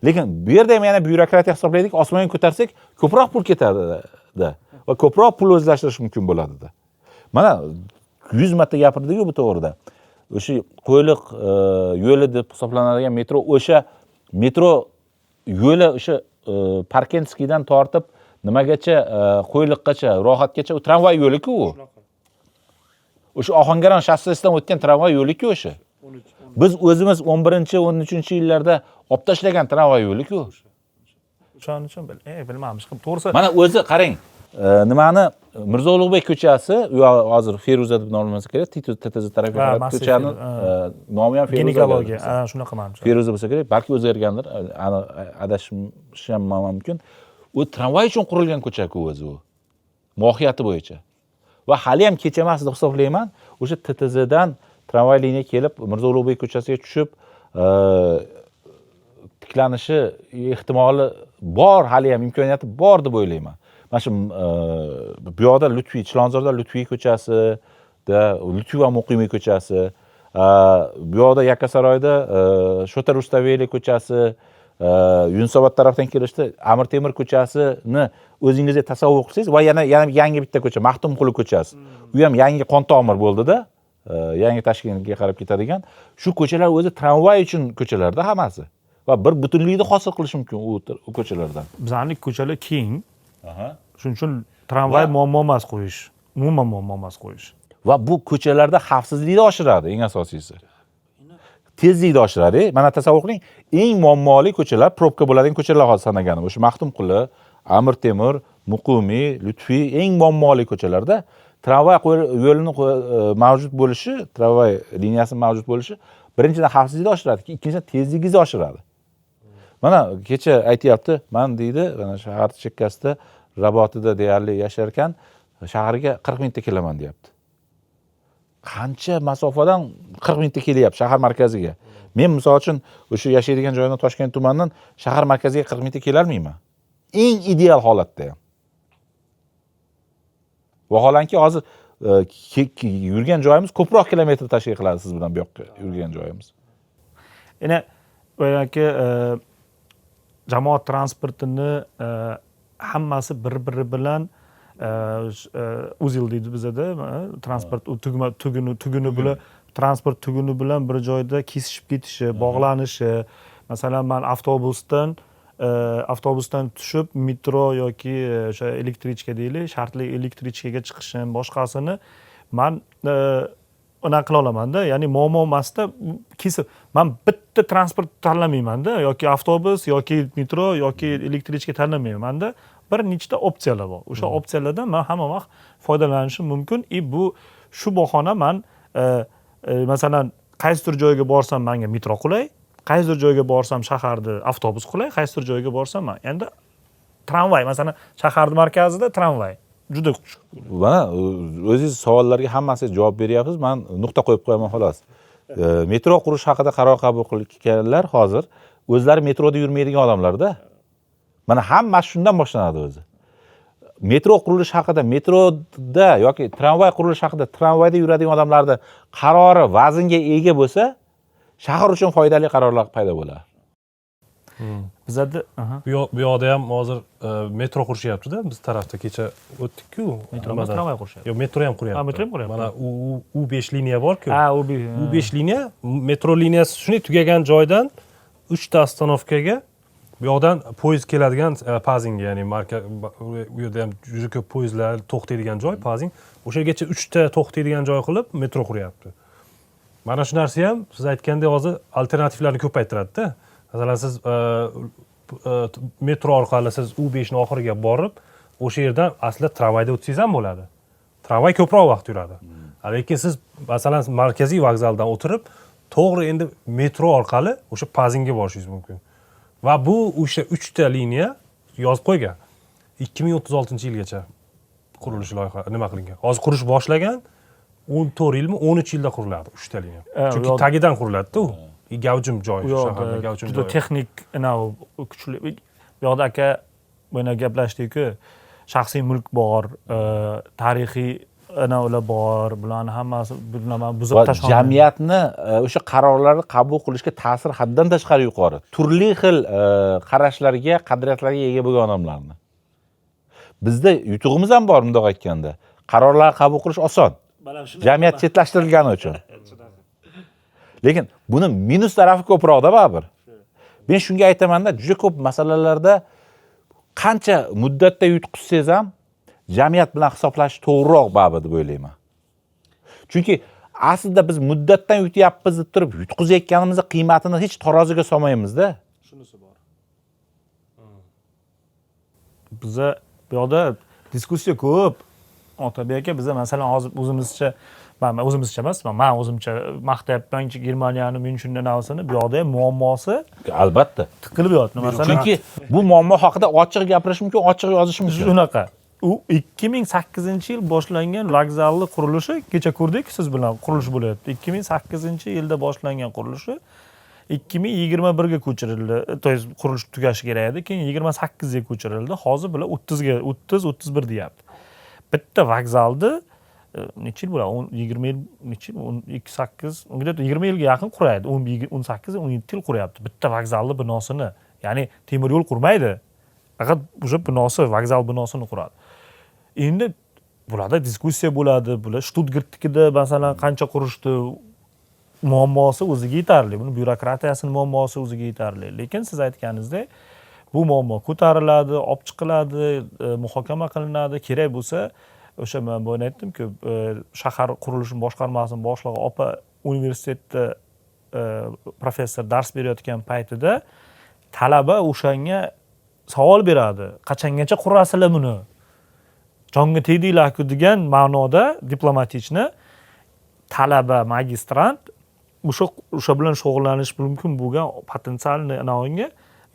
Lekin bu yerda ham yana byurokratiya hisoblaydik, osmonga ko'tarsak ko'proq pul ketadi va ko'proq pul o'zlashtirish mumkin bo'ladida. Mana 100 marta gapirdik-ku bu to'g'rida. O'sha Qo'yliq yo'li deb hisoblanadigan metro, o'sha metro yo'li o'sha Parkentskiydan tortib nimagacha, Qo'yliqqacha, Rohatgacha u tramvay yo'li-ku u. O'sha Ohangaron shossesidan o'tgan tramvay yo'li-ku o'sha. Biz o'zimiz 11, 13 yillarda olib tashlagan tramvay yo'li-ku. O'shaning uchun bilmadim, to'g'risi. Mana o'zi qarang, nimani, Mirzo Ulug'bek ko'chasi, u hozir Feruza deb nomlansa kerak, TTZ tarafga Ha, qarab Massiv ko'chani nomi ham Feruza. Ginekologiya, ha, shunaqa manimcha. Feruza bo'lsa kerak, balki o'zgargandir, aniq adashishim ham mumkin. U tramvay uchun qurilgan ko'cha-ku o'zi u. Mohiyati bo'yicha. Va hali ham kech emas deb hisoblayman. O'sha TTZdan tramvay liniya kelib Mirzo Ulug'bek ko'chasiga tushib, tiklanishi ehtimoli bor, hali ham imkoniyati bor deb o'ylayman. Mana shu bu yoqda Lutfiy, Chilonzorda Lutfiy ko'chasida, Lutfiy va Muqimiy ko'chasi, bu yoqda Yakkasaroyda Shota Rustaveli ko'chasi, Yunusobod tarafdan kelishda Amir Temur ko'chasini o'zingizga tasavvur qilsangiz va yana yangi bitta ko'cha, Maxtumquli ko'chasi. U ham yangi qon tomir bo'ldida, yangi Toshkentga qarab ketadigan. Shu ko'chalar o'zi tramvay uchun ko'chalarda hammasi va bir butunlikni hosil qilish mumkin u ko'chalardan. Bizani ko'chalar keng. Shuning uchun tramvay muammo emas qo'yish. Umuman muammo emas qo'yish. Va bu ko'chalarda xavfsizlikni oshiradi, eng asosiysi. Tezlikni oshiradi. Mana tasavvur qiling, eng muammoli ko'chalar, probka bo'ladigan ko'chalar hozir sanaganim. O'sha Maxtumquli, Amir Temur, Muqimiy, Lutfiy eng muammoli ko'chalarda tramvay yo'lini mavjud bo'lishi, tramvay liniyasi mavjud bo'lishi birinchidan xavfsizlikni oshiradi, ikkinchidan tezligingizni oshiradi. Mana kecha aytyapti, man deydi, mana shahar chekkasida Rabotida deyarli yashar ekan, shaharga 40 minutda kelaman deyapti. Qancha masofadan 40 minutda kelyapti shahar markaziga. Men misol uchun o'sha yashaydigan joyimdan, Toshkent tumanidan shahar markaziga 40 minutda kelalmayman. Eng ideal holatda ham. Vaholanki hozir yurgan joyimiz ko'proq kilometr tashkil qiladi siz bilan bu yoqqa yurgan joyimiz. Yana boyagi jamoat transportini hammasi bir-biri bilan узел deydi bizada, transport tugma tuguni bilan, transport tuguni bilan bir joyda kesishib ketishi, bog'lanishi. Masalan, man avtobusdan tushib metro yoki o'sha elektrichka deylik, shartli elektrichkaga chiqishim, boshqasini man unaqa qila olamanda, ya'ni muammo emasda, kesib man bitta transport tanlamaymanda, yoki avtobus yoki metro yoki elektrichka tanlamaymanda, bir nechta opsiyalar bor. O'sha opsiyalardan man hamma vaqt foydalanishim mumkin. И bu shu bahona man masalan, qaysidir joyga borsam manga metro qulay, qaysidir joyga borsam shaharda avtobus qulay, qaysidir joyga borsam man endi tramvay, masalan, shaharni markazida tramvay juda. Mana o'zingiz savollarga hammasiga javob beryapsiz, man nuqta qo'yib qo'yaman xolos. Metro qurish haqida qaror qabul qilganlar hozir o'zlari metroda yurmaydigan odamlarda. Mana hammasi shundan boshlanadi o'zi. Metro qurilishi haqida, metroda yoki tramvay qurilishi haqida tramvayda yuradigan odamlarni qarori vaznga ega bo'lsa, shahar uchun foydali qarorlar paydo bo'ladi. Bizada Bu yoqda ham hozir metro qurishyapti-da, biz tarafda kecha o'tdik-ku. Metro emas, tramvay qurishyapti. Yo'q, metro ham quryapti. Ha, metro ham quryapti. Mana u 5 liniya bor-ku. Ha, u U 5 liniya, metro liniyasi shunday tugagan joydan 3 ta ostanovkaga bu yoqdan poyezd keladigan Pazinga, ya'ni u yerda ham juda ko'p poyezdlar to'xtaydigan joy Pazin. O'sha yergacha 3 ta to'xtaydigan joy qilib metro quryapti. Mana shu narsa ham siz aytgandek hozir alternativlarni ko'paytiradida. Masalan, siz metro orqali siz U5 ni oxiriga borib, o'sha yerdan aslida tramvayda o'tsangiz ham bo'ladi. Tramvay ko'proq vaqt yuradi. Lekin siz masalan markaziy vokzaldan o'tirib, to'g'ri endi metro orqali o'sha Pazinga borishingiz mumkin. Va bu o'sha 3 ta liniya yozib qo'ygan. 2036-yilgacha qurilish loyiha nima qilingan. Hozir qurish boshlagan, 14 yilmi, 13 yilda quriladi 3 ta liniya. Chunki tagidan quriladida u. Gavjum joy, u yoqda shaharda gavjum juda joy. Texnik anavi kuchli. Bu yoqda aka buni gaplashdik-ku, shaxsiy mulk bor, tarixiy anavlar bor, bularni hammasi bularni buzib Va tashlolmaydi. jamiyatni o'sha qarorlarni qabul qilishga ta'siri haddan tashqari yuqori. Turli xil qarashlarga, qadriyatlarga ega bo'lgan odamlarni. Bizda yutug'imiz ham bor bundoq aytganda. Qarorlar qabul qilish oson. Jamiyat chetlashtirilgani uchun. Lekin buni minus tarafi ko'proqda baribir. Men shunga aytamanda, juda ko'p masalalarda qancha muddatda yutqizsangiz ham jamiyat bilan hisoblashish to'g'riroq baribir deb o'ylayman. Chunki aslida biz muddatdan yutyapmiz deb turib yutqizayotganimizni qiymatini hech taroziga solmaymizda. Shunisi bor. Biza bu yoqda diskussiya ko'p. Otabek aka, biza masalan hozir o'zimizcha, man o'zimizcha emas, man o'zimcha maqtayapmanki Germaniyani Myunchenni navsini, bu yoqda ham muammosi Albatta. tiqilib yotibdi. Masalan, Chunki bu muammo haqida ochiq gapirish mumkin, ochiq yozish mumkin. Shunaqa. U 2008-yil boshlangan vokzalni qurilishi, kecha ko'rdik siz bilan, qurilish bo'lyapti. 2008-yilda boshlangan qurilishi 2021ga ko'chirildi, то есть qurilish tugashi kerak edi, keyin 28ga ko'chirildi. Hozir bular 30ga, 30, 31 deyapti. Bitta vokzalni necha yil bo'ladi, 10, 20 yil, necha yil, 12, 8, где то 20 yilga yaqin quraydi, 18, 17 yil quryapti bitta vokzalni binosini. Ya'ni temir yo'l qurmaydi, faqat уже binosi, vokzal binosini quradi. Endi bularda diskussiya bo'ladi. Bular Shtutgartnikida, masalan, qancha qurishdi, muammosi o'ziga yetarli, buni byurokratiyasini muammosi o'ziga yetarli. Lekin siz aytganingizdek, bu muammo ko'tariladi, olib chiqiladi, muhokama qilinadi kerak bo'lsa. O'sha man boya aytdimku, shahar qurilishi boshqarmasini boshlig'i opa universitetda professor dars berayotgan paytida talaba o'shanga savol beradi: "Qachongacha qurasizlar buni, jonga tegdinglarku", degan ma'noda дипломатично. Talaba, magistrant o'sha bilan shug'ullanish mumkin bo'lgan потенциальный anavonga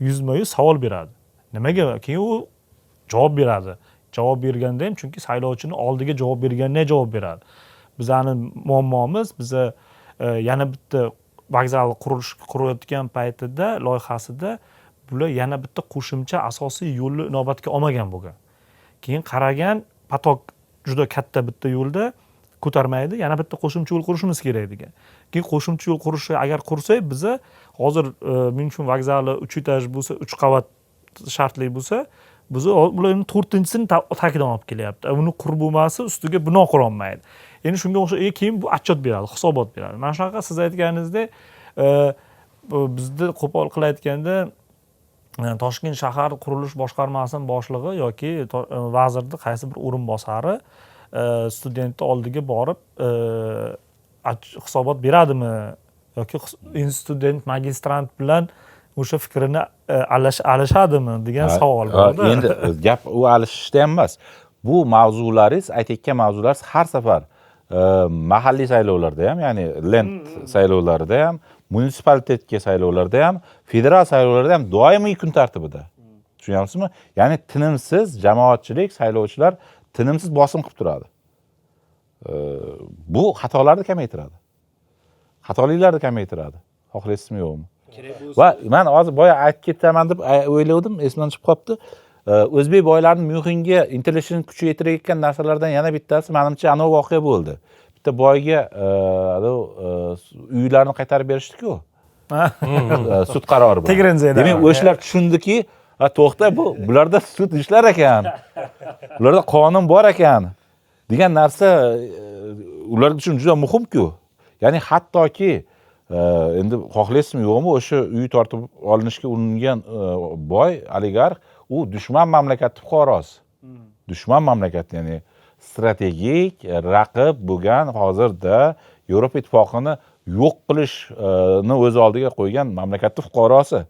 yuzma yuz savol beradi: "Nimaga?" Keyin u javob beradi. Javob berganda ham, chunki saylovchini oldiga javob berganda javob beradi. Bizani muammomiz, biza yana bitta vokzal qurilish qurayotgan paytida, loyihasida bular yana bitta qo'shimcha asosiy yo'lni inobatga olmagan bo'lgan. Keyin qaragan, поток juda katta, bitta yo'lda ko'tarmaydi, yana bitta qo'shimcha yo'l qurishimiz kerak degan. Keyin qo'shimcha yo'l qurishi, agar qursak, biza hozir Myunxen vokzali uch etaj bo'lsa, uch qavat shartli bo'lsa, biza bular endi to'rtinchisini tagidan olib kelyapti. Uni qurib bo'lmasa, ustiga bino qurolmaydi. Endi shunga o'xshab, keyin bu отчет beradi, hisobot beradi. Mana shunaqa, siz aytganingizdek, bu bizni qo'pol qilib aytganda, Toshkent shahar qurilish boshqarmasini boshlig'i yoki vazirni qaysi bir o'rinbosari studentni oldiga borib hisobot beradimi yoki student, magistrant bilan o'sha fikrini alishadimi degan savol borda. Endi gap u alishishda ham emas. Bu mavzularingiz, aytayotgan mavzularingiz har safar mahalliy saylovlarda ham, ya'ni Land saylovlarida ham, munitsipalitetga saylovlarda ham, federal saylovlarda ham doimiy kun tartibida, tushunyapsizmi? Ya'ni tinimsiz jamoatchilik, saylovchilar tinimsiz bosim qilib turadi. Bu xatolarni kamaytiradi, xatoliklarni kamaytiradi, xohlaysizmi, yo'qmi. Va man hozir boya aytib ketaman deb o'ylovdim, esimdan chiqib qolibdi. O'zbek boylarini Myunxenga intilishini kuchaytirayotgan narsalardan yana bittasi, manimcha, anavi voqea bo'ldi. Bitta boyga anavi uylarni qaytarib berishdiku sud qarori bilan. Tegernseda. Demak, o'shalar tushundiki, ha, to'xta, bu bularda sud ishlar ekan, bularda qonun bor ekan degan narsa ular uchun juda muhimku. Ya'ni hattoki endi xohlaysizmi, yo'qmi, o'sha uy tortib olinishga uringan boy, oligarx, u dushman mamlakatni fuqarosi, dushman mamlakat, ya'ni strategik raqib bo'lgan, hozirda Yevropa Ittifoqini yo'q qilishni o'z oldiga qo'ygan mamlakatni fuqarosi.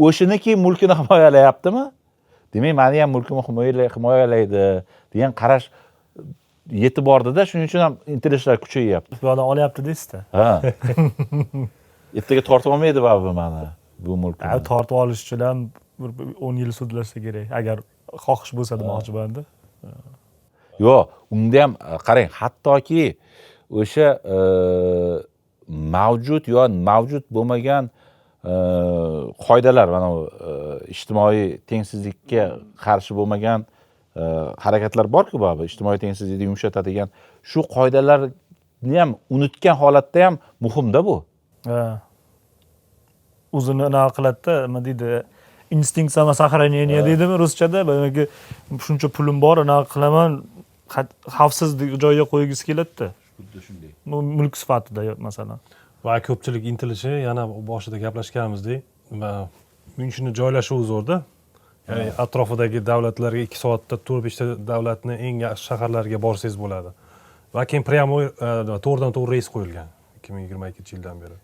O'shaniki mulkini himoyalayaptimi, demak, mani ham mulkimni himoyalaydi degan qarash yetib bordida, shuning uchun ham intilishlar kuchayyapti. Bu yoqdan olyapti deysizda. Ha, ertaga tortib olmaydi baribir mani bu mulkimni. Ha, tortib olish uchun ham bir 10 yil sudlashsa kerak, agar xohish bo'lsa demoqchimanda. Yo'q, unda ham qarang, hattoki o'sha mavjud yo mavjud bo'lmagan qoidalar, mana bu ijtimoiy tengsizlikka qarshi bo'lmagan harakatlar borku, baribir ijtimoiy tengsizlikni yumshatadigan shu qoidalarni ham unutgan holatda ham muhimda bu. Ha. O'zini anaqa qiladida, nima deydi, инстинкт самосохранения deydimi ruschada, boyagi shuncha pulim bor, anaqa qilaman, xavfsiz joyga qo'ygisi keladida. Xuddi shunday. Bu mulk sifatida masalan. Va ko'pchilik intilishi, yana boshida gaplashganimizdek, nima, Myunxenni joylashuvi zo'rda, ya'ni atrofidagi davlatlarga 2 soatda to'rt beshta davlatni eng yaxshi shaharlariga borsangiz bo'ladi. Va keyin прямой, to'g'ridan to'g'ri reys qo'yilgan 2022-yildan beri.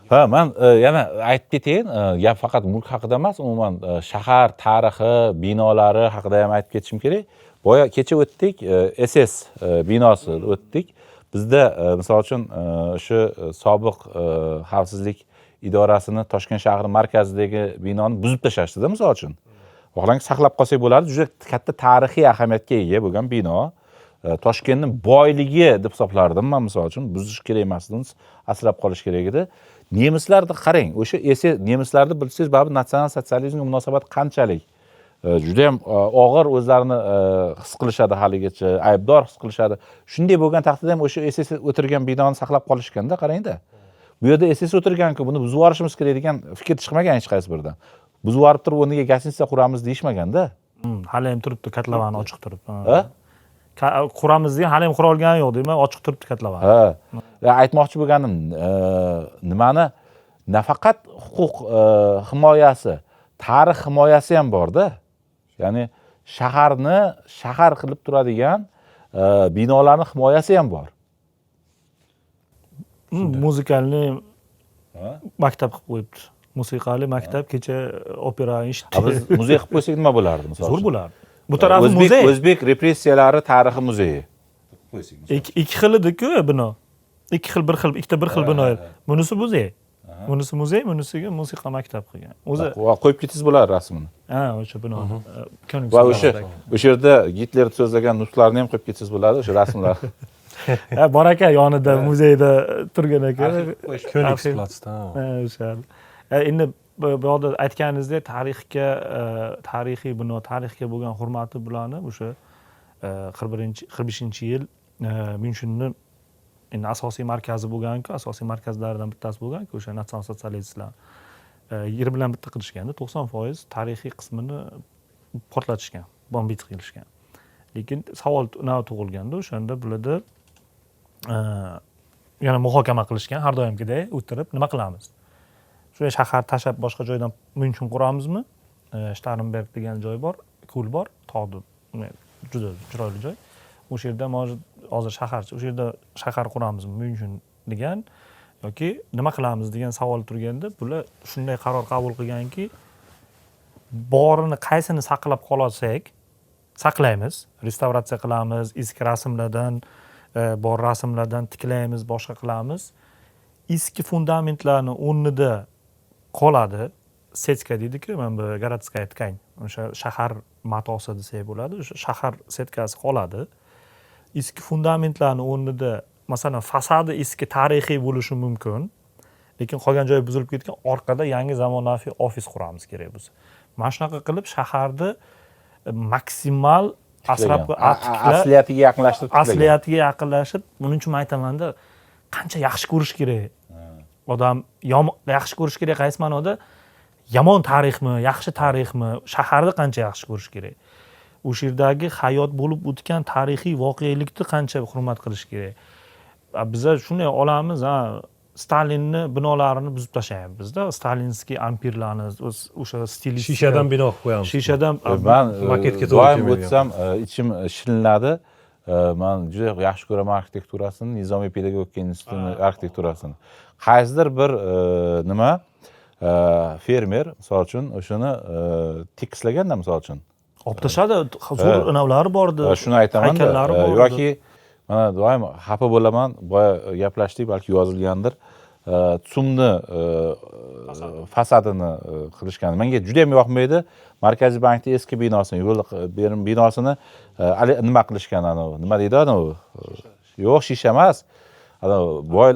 Ha, man yana aytib ketayin, gap faqat mulk haqida emas, umuman shahar tarixi, binolari haqida ham aytib ketishim kerak. Boya kecha o'tdik, SS binosi o'tdik. Bizda misol uchun o'sha sobiq xavfsizlik idorasini Toshkent shahri markazidagi binoni buzib tashlashdida, misol uchun. Vaholanki, saqlab qolsak bo'lardi, juda katta tarixiy ahamiyatga ega bo'lgan bino. Toshkentni boyligi deb hisoblardim man, misol uchun, buzish kerak emas edi, uni asrab qolish kerak edi. Nemislarni qarang, o'sha esa nemislarni bilsangiz, baribir natsional sotsializmga munosabat qanchalik, judayam og'ir o'zlarini his qilishadi, haligacha aybdor his qilishadi. Shunday bo'lgan taqdirda ham o'sha SS o'tirgan binoni saqlab qolishganda, qarangda, bu yerda SS o'tirganku, buni buzib yuborishimiz kerak degan fikr chiqmagan hech qaysi biridan. Buzib yuborib turib, o'rniga гостиница quramiz deyishmaganda. Hali ham turibdi, kotlovani ochiq turibdi. Ha? Quramiz degan hali ham qura olgani yo'q deyman, ochiq turibdi kotlovan. Ha. Aytmoqchi bo'lganim, nimani, nafaqat huquq himoyasi, tarix himoyasi ham borda. Ya'ni shaharni shahar qilib turadigan binolarni himoyasi ham bor. Музыкальный maktab qilib qo'yibdi, musiqali maktab. Kecha opera A biz muzey qilib qo'ysak nima bo'lardi, misol Zo'r uchun? bo'lardi. Bu tarafi O'zbek muzey. O'zbek repressiyalari tarixi muzeyi. Ikki xil ediku bino, ikki xil, bir xil, ikkita bir xil bino edi. Bunisi muzey, bunisi muzey, bunisiga musiqa maktab qilgan o'zi. Va qo'yib ketsangiz bo'ladi rasmini. Ha, o'sha bino. Ko'ning Va o'sha yerda Gitler so'zlagan nutqlarni ham qo'yib ketsangiz bo'ladi, o'sha rasmlar. Ha, bor ekan, yonida muzeyda turgan ekan. Königsplatzda. Ha, o'sha. Endi bu yoqda aytganingizdek, tarixga, tarixiy bino, tarixga bo'lgan hurmati bularni o'sha 41, 45-yil Myunchenni endi asosiy markazi bo'lganku, asosiy markazlaridan bittasi bo'lganku o'sha natsional sotsialistlar yer bilan bitta qilishganda, 90% tarixiy qismini portlatishgan, бомбить qilishgan. Lekin savol nima tug'ilganda o'shanda bularda, yana muhokama qilishgan har doimgidek o'tirib, nima qilamiz, shu shahar tashlab boshqa joydan Myunchen quramizmi? Shtarnberg degan joy bor, ko'l bor, tog'ni, juda chiroyli joy, o'sha yerda, может, hozir shaharcha, o'sha yerda shahar quramizmi Myunchen degan yoki nima qilamiz degan savol turganda, bular shunday qaror qabul qilganki, borini qaysini saqlab qololsak saqlaymiz, restavratsiya qilamiz, eski rasmlardan, bor rasmlardan tiklaymiz, boshqa qilamiz, eski fundamentlarni o'rnida qoladi. Сетка deydiku, mana bu городская ткань, o'sha shahar matosi desak bo'ladi, o'sha shahar сетка si qoladi eski fundamentlarni o'rnida. Masalan, fasadi eski, tarixiy bo'lishi mumkin, lekin qolgan joyi buzilib ketgan, orqada yangi zamonaviy ofis quramiz kerak bo'lsa. Mana shunaqa qilib shaharni maksimal asrab tiklab, Asliyatiga yaqinlashtirib tiklagan. Asliyatiga yaqinlashib. Buning uchun man aytamanda, qancha yaxshi ko'rish kerak odam, yaxshi ko'rish kerak, qaysi ma'noda, yomon tarixmi, yaxshi tarixmi, shaharni qancha yaxshi ko'rish kerak, o'sha yerdagi hayot bo'lib o'tgan tarixiy voqelikni qancha hurmat qilish kerak. Biza shunday olamiz, ha, Stalinni binolarini buzib tashlayapmizda, сталинский ampirlarni, o'sha stilistika. Shishadan bino qilib qo'yamiz. Shishadan. Man Maketga to'g'ri doim kelmaydigan. o'tsam, ichim shilinadi. Man juda yaxshi ko'raman arxitekturasini, Nizomiy pedagogika institutini arxitekturasini. Qaysidir bir nima, fermer, misol uchun, o'shani tekislaganda, misol uchun. Olib tashladi, zo'r anavlari bor edi. Shuni aytaman. Haykallari bor edi. Yoki mana doim xafa bo'laman, boya gaplashdik, balki yozilgandir, TsUMni fasadini qilishgan menga juda yam yoqmaydi. Markaziy bankni eski binosini, yo'l berim binosini, nima qilishgan, anavi nima deydi, anavi, yo'q, shisha emas, anavi boy,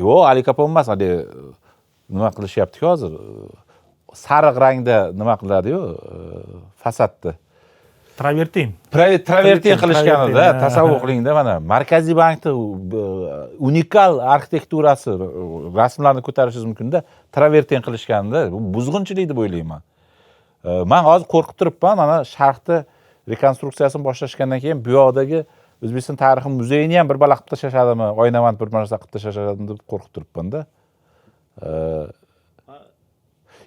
yo'q, alikapon emas, haligi nima qilishyaptiku hozir, sariq rangda nima qiladiyu fasadni. Travertin. Travertin qilishganida. Travertin, ha. Tasavvur qilingda, mana Markaziy bankni unikal arxitekturasi, rasmlarni ko'tarishingiz mumkinda, travertin qilishganda, bu buzg'unchilik deb o'ylayman. Man hozir qo'rqib turibman, mana Sharqni rekonstruksiyasini boshlashgandan keyin bu yoqdagi O'zbekiston tarixi muzeyini ham bir bala qilib tashlashadimi, oynavand bir narsa qilib tashlashadimi deb qo'rqib turibmanda.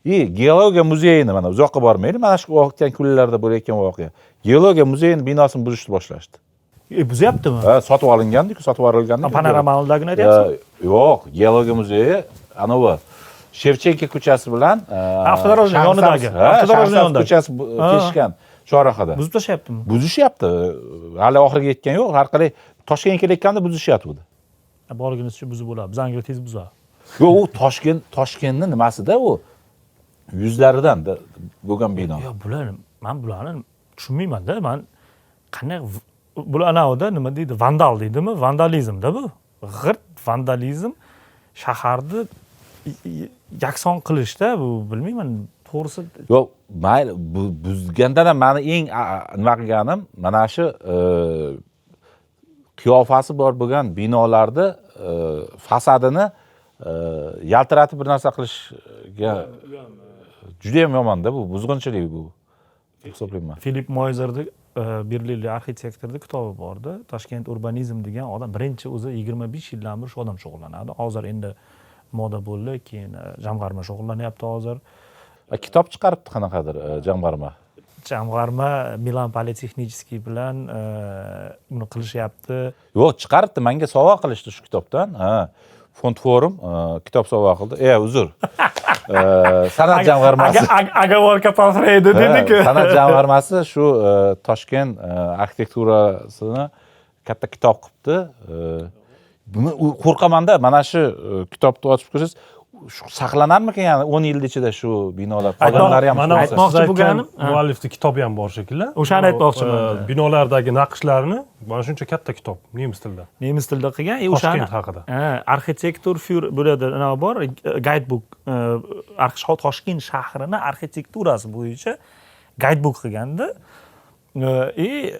И geologiya muzeyini, mana uzoqqa bormaylik, mana shu o'tgan kunlarda bo'layotgan voqea, geologiya muzeyini binosini buzishni boshlashdi. Buzyaptimi? Ha, sotib olingandiku, sotib yuborilgandi. Panoramaldagini aytyapsizmi? Yo'q, geologiya muzeyi anavi Shevchenko ko'chasi bilan Автодорожный yonidagi. Ha, Автодорожный Shahrisabz yonidagi. ko'chasi kesishgan chorrahada. Buzib tashlayaptimi? Buzishyapti, hali oxiriga yetgani yo'q. Har qalay, Toshkentga kelayotganda buzishyapti. Borgunizcha buzib bo'ladi, bizanikilar tez buzadi. Yo'q, u Toshkentni nimasida, u yuzlaridan bo'lgan bino. Yo'q, bular, man bularni tushunmaymanda, man qanday Bular anavida nima deydi, vandal deydimi, vandalizmda bu g'irt vandalizm, shaharni yakson qilishda bu, bilmayman to'g'risi. Yo'q, mayli, bu buzgandan ham mani eng nima qilganim mana shu qiyofasi bor bo'lgan binolarni fasadini yaltiratib bir narsa qilishga judayam yomonda, bu buzg'unchilik bu deb hisoblayman. Filip Moyzerni, berlinlik arxitektorni kitobi borda, Toshkent urbanizm degan. Odam birinchi, o'zi 25 yildan beri shu odam shug'ullanadi. Hozir endi moda bo'ldi, keyin jamg'arma shug'ullanyapti hozir. Kitob chiqaribdi qanaqadir jamg'arma. Jamg'arma Milan Политехнический bilan uni qilishyapti. Yo'q, chiqaribdi, manga sovg'a qilishdi shu kitobdan. Ha, fond forum kitob sovg'a qildi, uzr, san'at jamg'armasi. Оговорка по Фрейду dediku. San'at jamg'armasi shu Toshkent arxitekturasini katta kitob qilibdi. Buni qo'rqamanda, mana shu kitobni ochib ko'rsangiz, shu saqlanarmikan, ya'ni 10 yil ichida shu binolar, qolganlari ham Mana shu bo'lsa. Aytmoqchi siz aytgan bo'lganim, ha. muallifni kitobi ham bor shekilli. O'shani aytmoqchiman. Binolardagi naqshlarni, mana shuncha katta kitob nemis tilida. Nemis tilida qilgan и o'shani Toshkent haqida. Ha, Architektur für bo'ladi, anavi bor, guidebook, Toshkent shahrini arxitekturasi bo'yicha guidebook qilganda и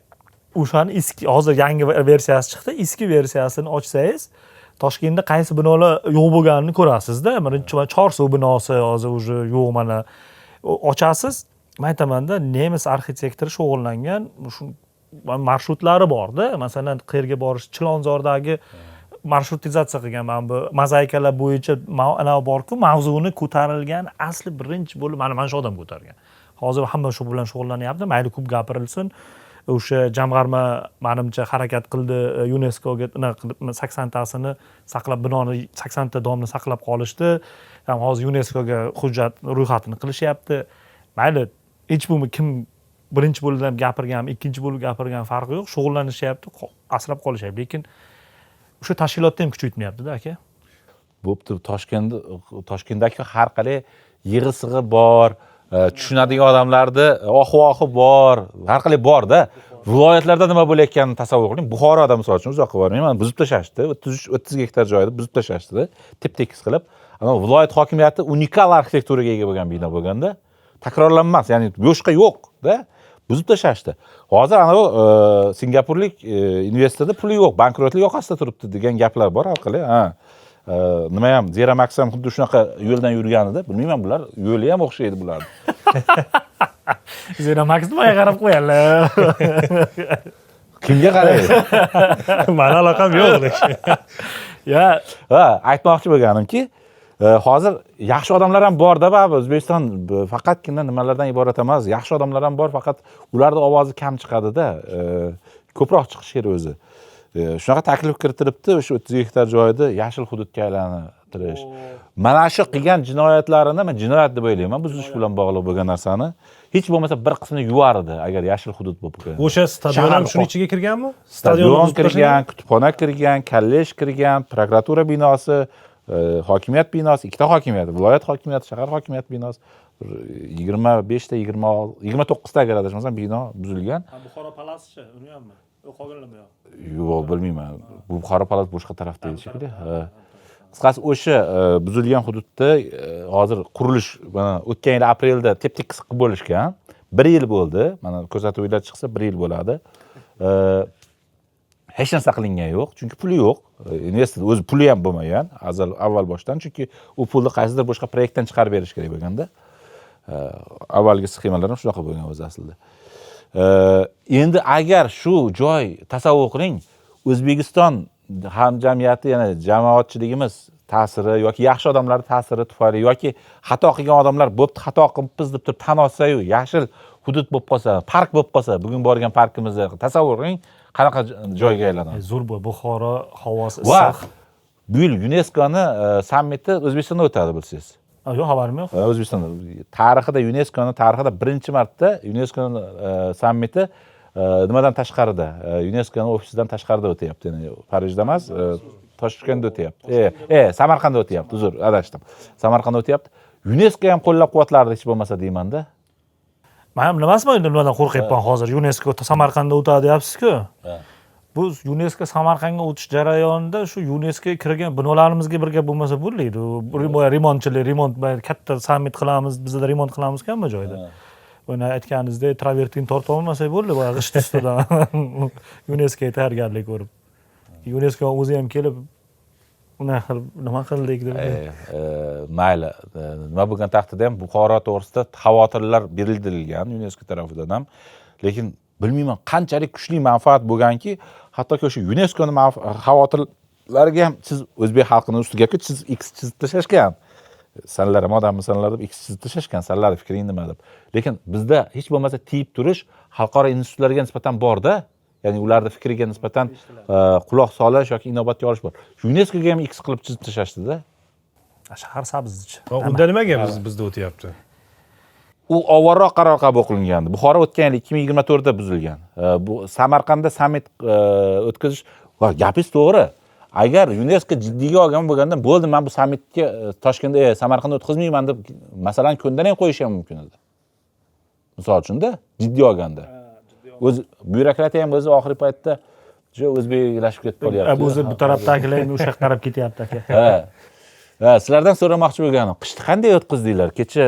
o'shani eski, hozir yangi versiyasi chiqdi. Eski versiyasini ochsangiz, Toshkentda qaysi binolar yo'q bo'lganini ko'rasizda. Birinchi mana Chorsu binosi hozir уже yo'q. Mana ochasiz, man aytamanda, nemis arxitektori shug'ullangan, shu marshrutlari borda, masalan, qayerga borish, Chilonzordagi marshrutizatsiya qilgan, mana bu mozaikalar bo'yicha anavi borku, mavzuni ko'tarilgan. Asli birinchi bo'lib mana shu odam ko'targan. Hozir hamma shu bilan shug'ullanyapti. Mayli, ko'p gapirilsin. O'sha jamg'arma, manimcha, harakat qildi, YUNESKOga unaqa qilib, 80tasini saqlab, binoni, 80ta дом ni saqlab qolishdi. Ham hozir YUNESKOga hujjat ro'yxatini qilishyapti. Mayli, hech bo'lmasa kim birinchi bo'lib ham gapirgan, ikkinchi bo'lib gapirgan, farqi yo'q, shug'ullanishyapti, asrab qolishyapti. Lekin o'sha tashkilotni ham kuchaytirmayaptida, aka. Bo'pti, Toshkentda, Toshkentdagi har qalay yig'i sig'i bor, tushunadigan odamlarni ohu ohi bor, har qalay borda. Viloyatlarda nima bo'layotganini tasavvur qiling. Buxoroda, misol uchun, uzoqqa bormayman, buzib tashlashdi, 30 gektar joyni buzib tashlashdi tep tekis qilib. Ammo viloyat hokimiyati unikal arxitekturaga ega bo'lgan bino bo'lganda, takrorlanmas, ya'ni boshqa yo'qda, buzib tashlashdi. Hozir anavi singapurlik investorda puli yo'q, bankrotlik yoqasida turibdi degan gaplar bor har qalay. Ha, nima ham, Zera Max ham xuddi shunaqa yo'ldan yurgan edi. Bilmayman, bular yo'li ham o'xshaydi bularni. Zera Max nimaga qarab qo'yadilar? Kimga qaraydi? Mani aloqam yo'q lekin. Ya. Ha, aytmoqchi bo'lganimki, hozir yaxshi odamlar ham borda baribir. O'zbekiston faqatgina nimalardan iborat emas, yaxshi odamlar ham bor, faqat ularni ovozi kam chiqadida. Ko'proq chiqishi kerak o'zi. Shunaqa taklif kiritilibdi, o'sha 30 gektar joyni yashil hududga aylantirish. Mana shu qilgan jinoyatlarini men jinoyat deb o'ylayman, buzish bilan bog'liq bo'lgan narsani hech bo'lmasa bir qismini yuvardi, agar yashil hudud bo'lib qolgan. O'sha stadion ham Shahar shuni ichiga kirganmi? Stadion buzib kirgan, tashlangan? Kutubxona kirgan, kollej kirgan, prokuratura binosi, hokimiyat binosi, ikkita hokimiyat, viloyat hokimiyati, shahar hokimiyati binosi, bir 25ta, 29ta, agar adashmasam, bino buzilgan. Buxoro Palaschi, uni hammi? Yo'q, qolganlarmi yo'q? Yo'q, bilmayman, bu Buxoro Palas boshqa tarafda edi shekilli. Ha. Qisqasi, o'sha buzilgan hududda hozir qurilish mana o'tgan yil aprelda tep tekis qilib bo'lishgan. Bir yil bo'ldi, mana ko'rsatuvlar chiqsa, bir yil bo'ladi. Hech narsa qilingan yo'q, chunki puli yo'q. Investor o'zi puli ham bo'lmagan azal, avval boshdan, chunki u pulni qaysidir boshqa proyektdan chiqarib berish kerak bo'lganda. Avvalgi sxemalar ham shunaqa bo'lgan o'zi aslida. Endi agar shu joy, tasavvur qiling, O'zbekiston hamjamiyati, ya'ni jamoatchiligimiz ta'siri yoki yaxshi odamlar ta'siri tufayli yoki xato qilgan odamlar bo'pti, xato qilibmiz deb turib tan olsayu, yashil hudud bo'lib qolsa, park bo'lib qolsa, bugun borgan parkimizni tasavvur qiling, qanaqa joyga aylanadi. Zo'r bu Buxoro havosi Va issiq. bu yil YUNESKOni sammiti O'zbekistonda o'tadi, bilsangiz. Yo'q, xabarim yo'q. O'zbekistonda tarixida, YUNESKOni tarixida birinchi marta YUNESKOni sammiti nimadan tashqarida, YUNESKOni ofisidan tashqarida o'tyapti, ya'ni Parijda emas, Toshkentda o'tyapti, Samarqandda o'tyapti, uzr, adashdim, Samarqandda o'tyapti. YUNESKO ham qo'llab quvvatlardi hech bo'lmasa deymanda. Man ham nimasimi endi, nimadan qo'rqyapman hozir? UNESCO Samarqandda o'tadi deyapsiz-ku. Bu UNESCO Samarqandga o'tish jarayonida shu UNESCOga kirgan binolarimizga bir gap bo'lmasa bo'ldi. U boya remontchilik, remont, boya katta sammit qilamiz, bizada remont qilamiz hamma joyda. Buni aytganingizdek, travertin tortib olmasak bo'ldi, boya g'isht ustidan UNESCOga tayyorgarlik ko'rib. UNESCO o'zi ham kelib unaqa qilib nima qildik deb. Mayli, nima bo'lgan taqdirda ham Buxoro to'g'risida xavotirlar bildirilgan UNESCO tarafidan ham, lekin bilmayman, qanchalik kuchli manfaat bo'lganki, hattoki o'sha UNESCOni xavotirlariga ham siz o'zbek xalqini ustiga siz x chizib tashlashgan, sanlar ham odammisanlar deb x chizib tashlashgan, sanlarni fikring nima deb. Lekin bizda hech bo'lmasa tiyib turish xalqaro institutlarga nisbatan borda, ya'ni ularni fikriga nisbatan quloq solish yoki inobatga olish bor. Shu UNESCOga ham x qilib chizib tashlashdida. Shahar sabzichi. Va unda nimaga bizda o'tyapti? U avvalroq qaror qabul qilingandi. Buxoro o'tgan yil, 2024da buzilgan. Bu Samarqandda sammit o'tkazish va gapingiz to'g'ri, agar UNESCO jiddiyga olgan bo'lganda, bo'ldi, man bu sammitga Toshkentda, Samarqandda o'tkazmayman deb masalan ko'ndalang qo'yishi ham mumkin edi, misol uchunda, jiddiy olganda. O'zi byurokratiya ham o'zi oxirgi paytda juda o'zbeklashib ketib qolyapti. O'zi bu tarafdagilar endi o'sha yoqqa qarab ketyapti, aka. Ha, sizlardan so'ramoqchi bo'lganim, qishni qanday o'tkazdinglar? Kecha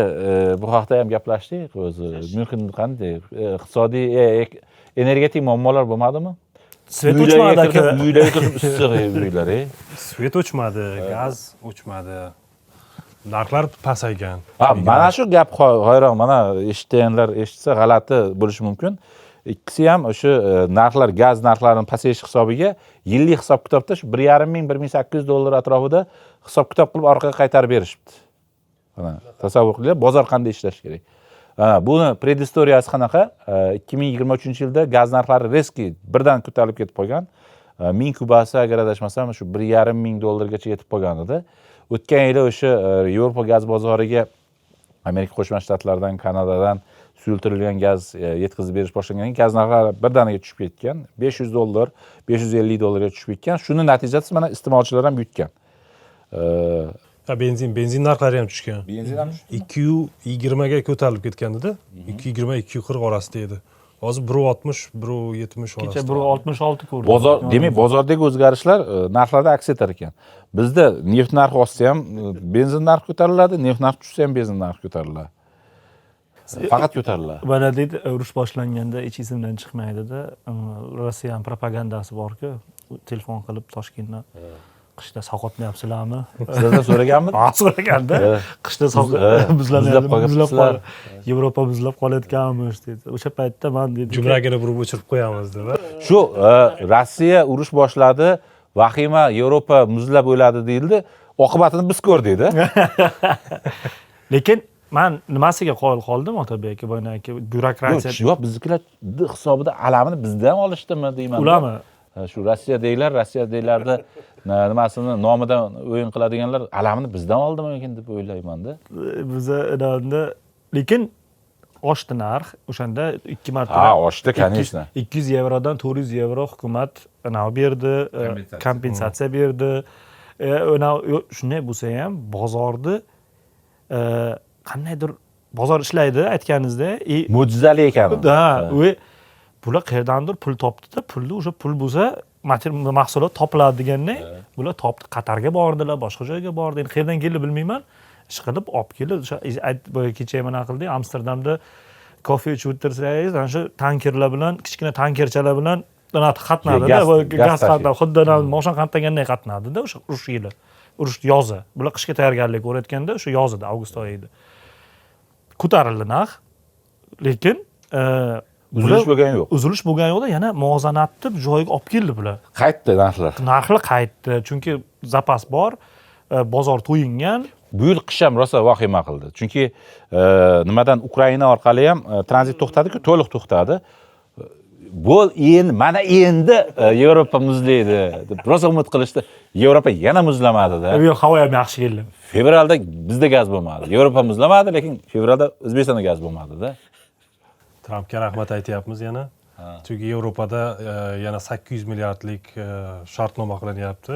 bu haqda ham gaplashdik. O'zi Myunxen qanday iqtisodiy, energetik muammolar bo'lmadimi? Свет o'chmadi, aka. Uylarga kirib issiq uylar, e. Свет o'chmadi, gaz o'chmadi, narxlar pasaygan. Ha, mana shu gap hayron, mana eshitganlar eshitsa g'alati bo'lishi mumkin. Ikkisi ham o'sha narxlar, gaz narxlarini pasayishi hisobiga yillik hisob kitobda shu 1,5 ming, 1800 dollar atrofida hisob kitob qilib orqaga qaytarib berishibdi. Mana tasavvur qilinglar, bozor qanday ishlashi kerak. Ha, buni предыстория si qanaqa? 2023 yilda gaz narxlari резкий birdan ko'tarilib ketib qolgan. 1000 kubasi, agar adashmasam, shu 1,5 ming dollargacha yetib qolgan edi. O'tgan yili o'sha Yevropa gaz bozoriga Amerika Qo'shma Shtatlaridan, Kanadadan suyultirilgan gaz yetkazib berish boshlangandan keyin gaz narxlari birdaniga tushib ketgan, 500 dollar, 550 dollarga tushib ketgan. Shuni natijasi mana iste'molchilar ham yutgan. Ha, benzin narxlari ham tushgan. Benzin ham tushdi. 2,20ga ko'tarilib ketgandida, 2,20, 2,40 orasida edi. Hozir 1,60, 1,70 Kecha orasida. 1,66 ko'rdim. Bozor, demak, bozordagi o'zgarishlar narxlarda aks etar ekan. Bizda neft narxi oshsa ham benzin narxi ko'tariladi, neft narxi tushsa ham benzin narxi ko'tariladi, faqat ko'tariladi. Mana deydi, urush boshlanganda hech esimdan chiqmaydida, Rossiyani propagandasi borku, telefon qilib Toshkentdan: "Qishda sovqotmayapsizlarmi?" Sizlardan so'raganmidi? Ha, so'raganda, qishda Muzlab muzlab qolganmisizlar. Yevropa muzlab qolayotganmish deydi. O'sha paytda man deydi, Jumragini burib o'chirib qo'yamiz deb, a? Shu Rossiya urush boshladi, vahima, Yevropa muzlab o'ladi deyildi, oqibatini biz ko'rdikda. Lekin man nimasiga qoyil qoldim, Otabek aka, boyagi byurokratiya. Yo'q, biznikilar hisobida alamini bizdan olishdimi deyman. Ularmi? Ha, shu Rossiyadagilar, Rossiyadagilarni nimasini nomidan o'yin qiladiganlar alamini bizdan oldimikin deb o'ylaymanda. Biza inanda, lekin oshdi narx o'shanda ikki marta. Ha, oshdi, конечно. 200 yevrodan 400 yevro hukumat anavi berdi, Kompensatsiya. Kompensatsiya berdi. Shunday bo'lsa ham bozorni qandaydir bozor ishlaydi aytganingizdek и Mo'jizali ekan u. Да, u bular qayerdandir pul topdida, pulni o'sha pul bo'lsa mahsulot topiladi deganda bular topdi, Qatarga bordilar, boshqa joyga bordi, endi qayerdan keldi bilmayman, ish qilib olib keldi. O'sha boya kecha ham anaqa qildik, Amsterdamda kofe ichib o'tirsangiz, ana shu tankerlar bilan, kichkina tankerchalar bilan anaqa qatnadida, Gaz gaz tashiydi. Qatnadi, xuddi anavi moshina qatnaganday qatnadida. O'sha urush yili, urush yozi, bular qishga tayyorgarlik ko'rayotganda, o'sha yoz edi, avgust oyi edi, ko'tarildi narx, lekin Uzilish bo'lgani yo'q. Uzilish bo'lgani yo'qda, yana muvozanatni joyiga olib keldi bular. Qaytdi narxlar. Narxlar qaytdi, chunki zapas bor, bozor to'yingan. Bu yil qish ham rosa vahima qildi, chunki nimadan, Ukraina orqali ham tranzit to'xtadiku, to'liq to'xtadi. Bo'l, endi mana endi Yevropa muzlaydi deb rosa umid qilishdi, Yevropa yana muzlamadida. Bu yil havo ham yaxshi keldi. Fevralda bizda gaz bo'lmadi, Yevropa muzlamadi, lekin fevralda O'zbekistonda gaz bo'lmadida. Trampga rahmat aytyapmiz yana. Chunki Yevropada yana 800 milliardlik shartnoma qilinyapti.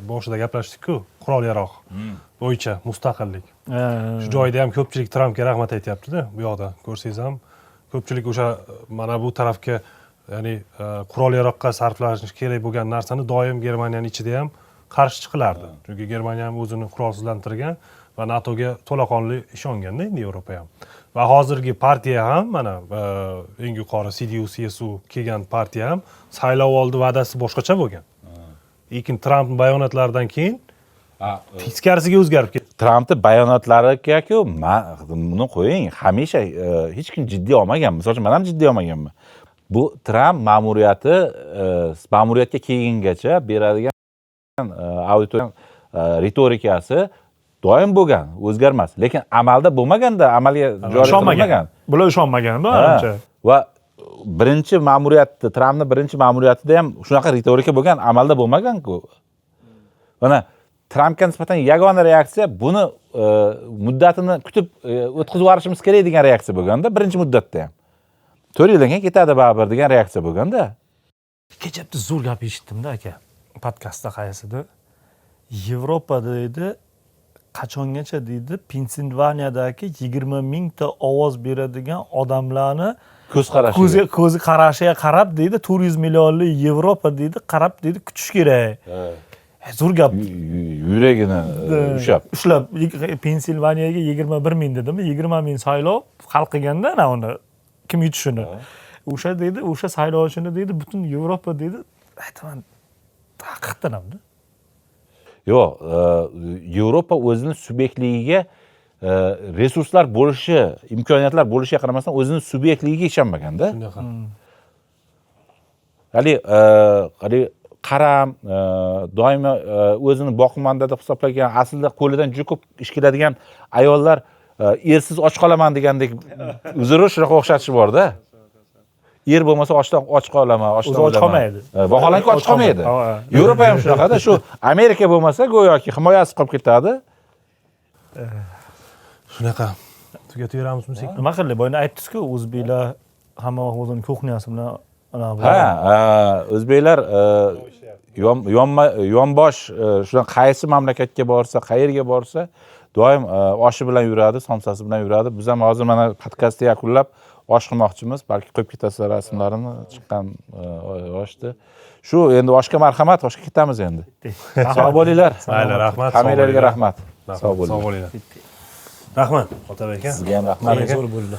Boshida gaplashdik-ku, qurol yarog' bo'yicha mustaqillik. Shu joyda ham ko'pchilik Trampga rahmat aytyapti-da, bu yoqda ko'rsangiz ham ko'pchilik o'sha mana bu tarafga, ya'ni qurol yaroqqa sarflanishi kerak bo'lgan narsani doim Germaniyani ichida ham qarshi chiqilardi. Chunki Germaniya ham o'zini qurolsizlantirgan va NATOga to'laqonli ishonganda endi Yevropa ham. Va hozirgi partiya ham mana eng yuqori CDU CSU kelgan partiya ham saylovoldi va'dasi boshqacha bo'lgan. Lekin Tramp bayonotlaridan keyin teskarisiga o'zgarib ketdi. Trampni bayonotlariga-ku, buni qo'ying, hamisha hech kim jiddiy olmagan. Misol uchun, men ham jiddiy olmaganman. Bu Tramp ma'muriyati ma'muriyatga kelgungacha beradigan auditoriya ritorikasi doim bo'lgan, o'zgarmas. Lekin amalda bo'lmaganda, amalga joriy Ishonmagan. qilinmagan. Bular ishonmagan, manimcha. Va birinchi ma'muriyatda, Trampni birinchi ma'muriyatida ham shunaqa ritorika bo'lgan, amalda bo'lmagan-ku. Mana Trampga nisbatan yagona reaksiya buni muddatini kutib o'tkazib yuborishimiz kerak degan reaksiya bo'lganda, birinchi muddatda ham. 4 yildan keyin ketadi baribir degan reaksiya bo'lganda. Kecha bitta zo'r gap eshitdim-da aka. Podkastda qaysida. Yevropa deydi, qachongacha deydi, Pensilvaniyadagi 20 mingta ovoz beradigan odamlarni ko'z qarashi. Ko'zi qarashiga qarab deydi, 400 millionli Yevropa deydi, qarab deydi, kutish kerak. Zo'r gap. Yuragini ushlab. Ushlab Pensilvaniyaga 21 ming dedimi? 20 ming saylov hal qilganda ana uni kim yutishini. O'sha deydi, o'sha saylovchini deydi, butun Yevropa deydi, aytaman, haqiqatdan hamda. Yo'q, Yevropa o'zini subyektligiga resurslar bo'lishi, imkoniyatlar bo'lishiga qaramasdan o'zini subyektligiga ishonmaganda. Shunaqa. Haligi qaram, doimo o'zini boqimanda deb hisoblagan, aslida qo'lidan juda ko'p ish keladigan ayollar ersiz och qolaman degandek uzr, shunaqa o'xshatish borda. Er bo'lmasa ochdan och qolaman, ochdan O'zi och o'laman. qolmaydi. Vaholanki och qolmaydi. Ha. Yevropa ham shunaqada, shu Amerika bo'lmasa go'yoki himoyasiz qolib ketadi. Shunaqa. Tugataveramizmi sekin? Nima qildik? Boyani aytdingiz-ku, o'zbeklar hamma vaqt o'zini кухня si bilan ana bu. Ha, o'zbeklar yonbosh, shunaqa qaysi mamlakatga borsa, qayerga borsa doim oshi bilan yuradi, somsasi bilan yuradi. Biz ham hozir mana podkastni yakunlab osh qilmoqchimiz. Balki qo'yib ketasizlar rasmlarini chiqqan oshni. Shu endi oshga marhamat, oshga ketamiz endi. Sog' bo'linglar. Mayli, rahmat. Hammanglarga rahmat. Rahmat, Sog' bo'linglar. Sog' bo'linglar. Rahmat, Otabek aka. Sizga ham rahmat. Zo'r bo'ldi.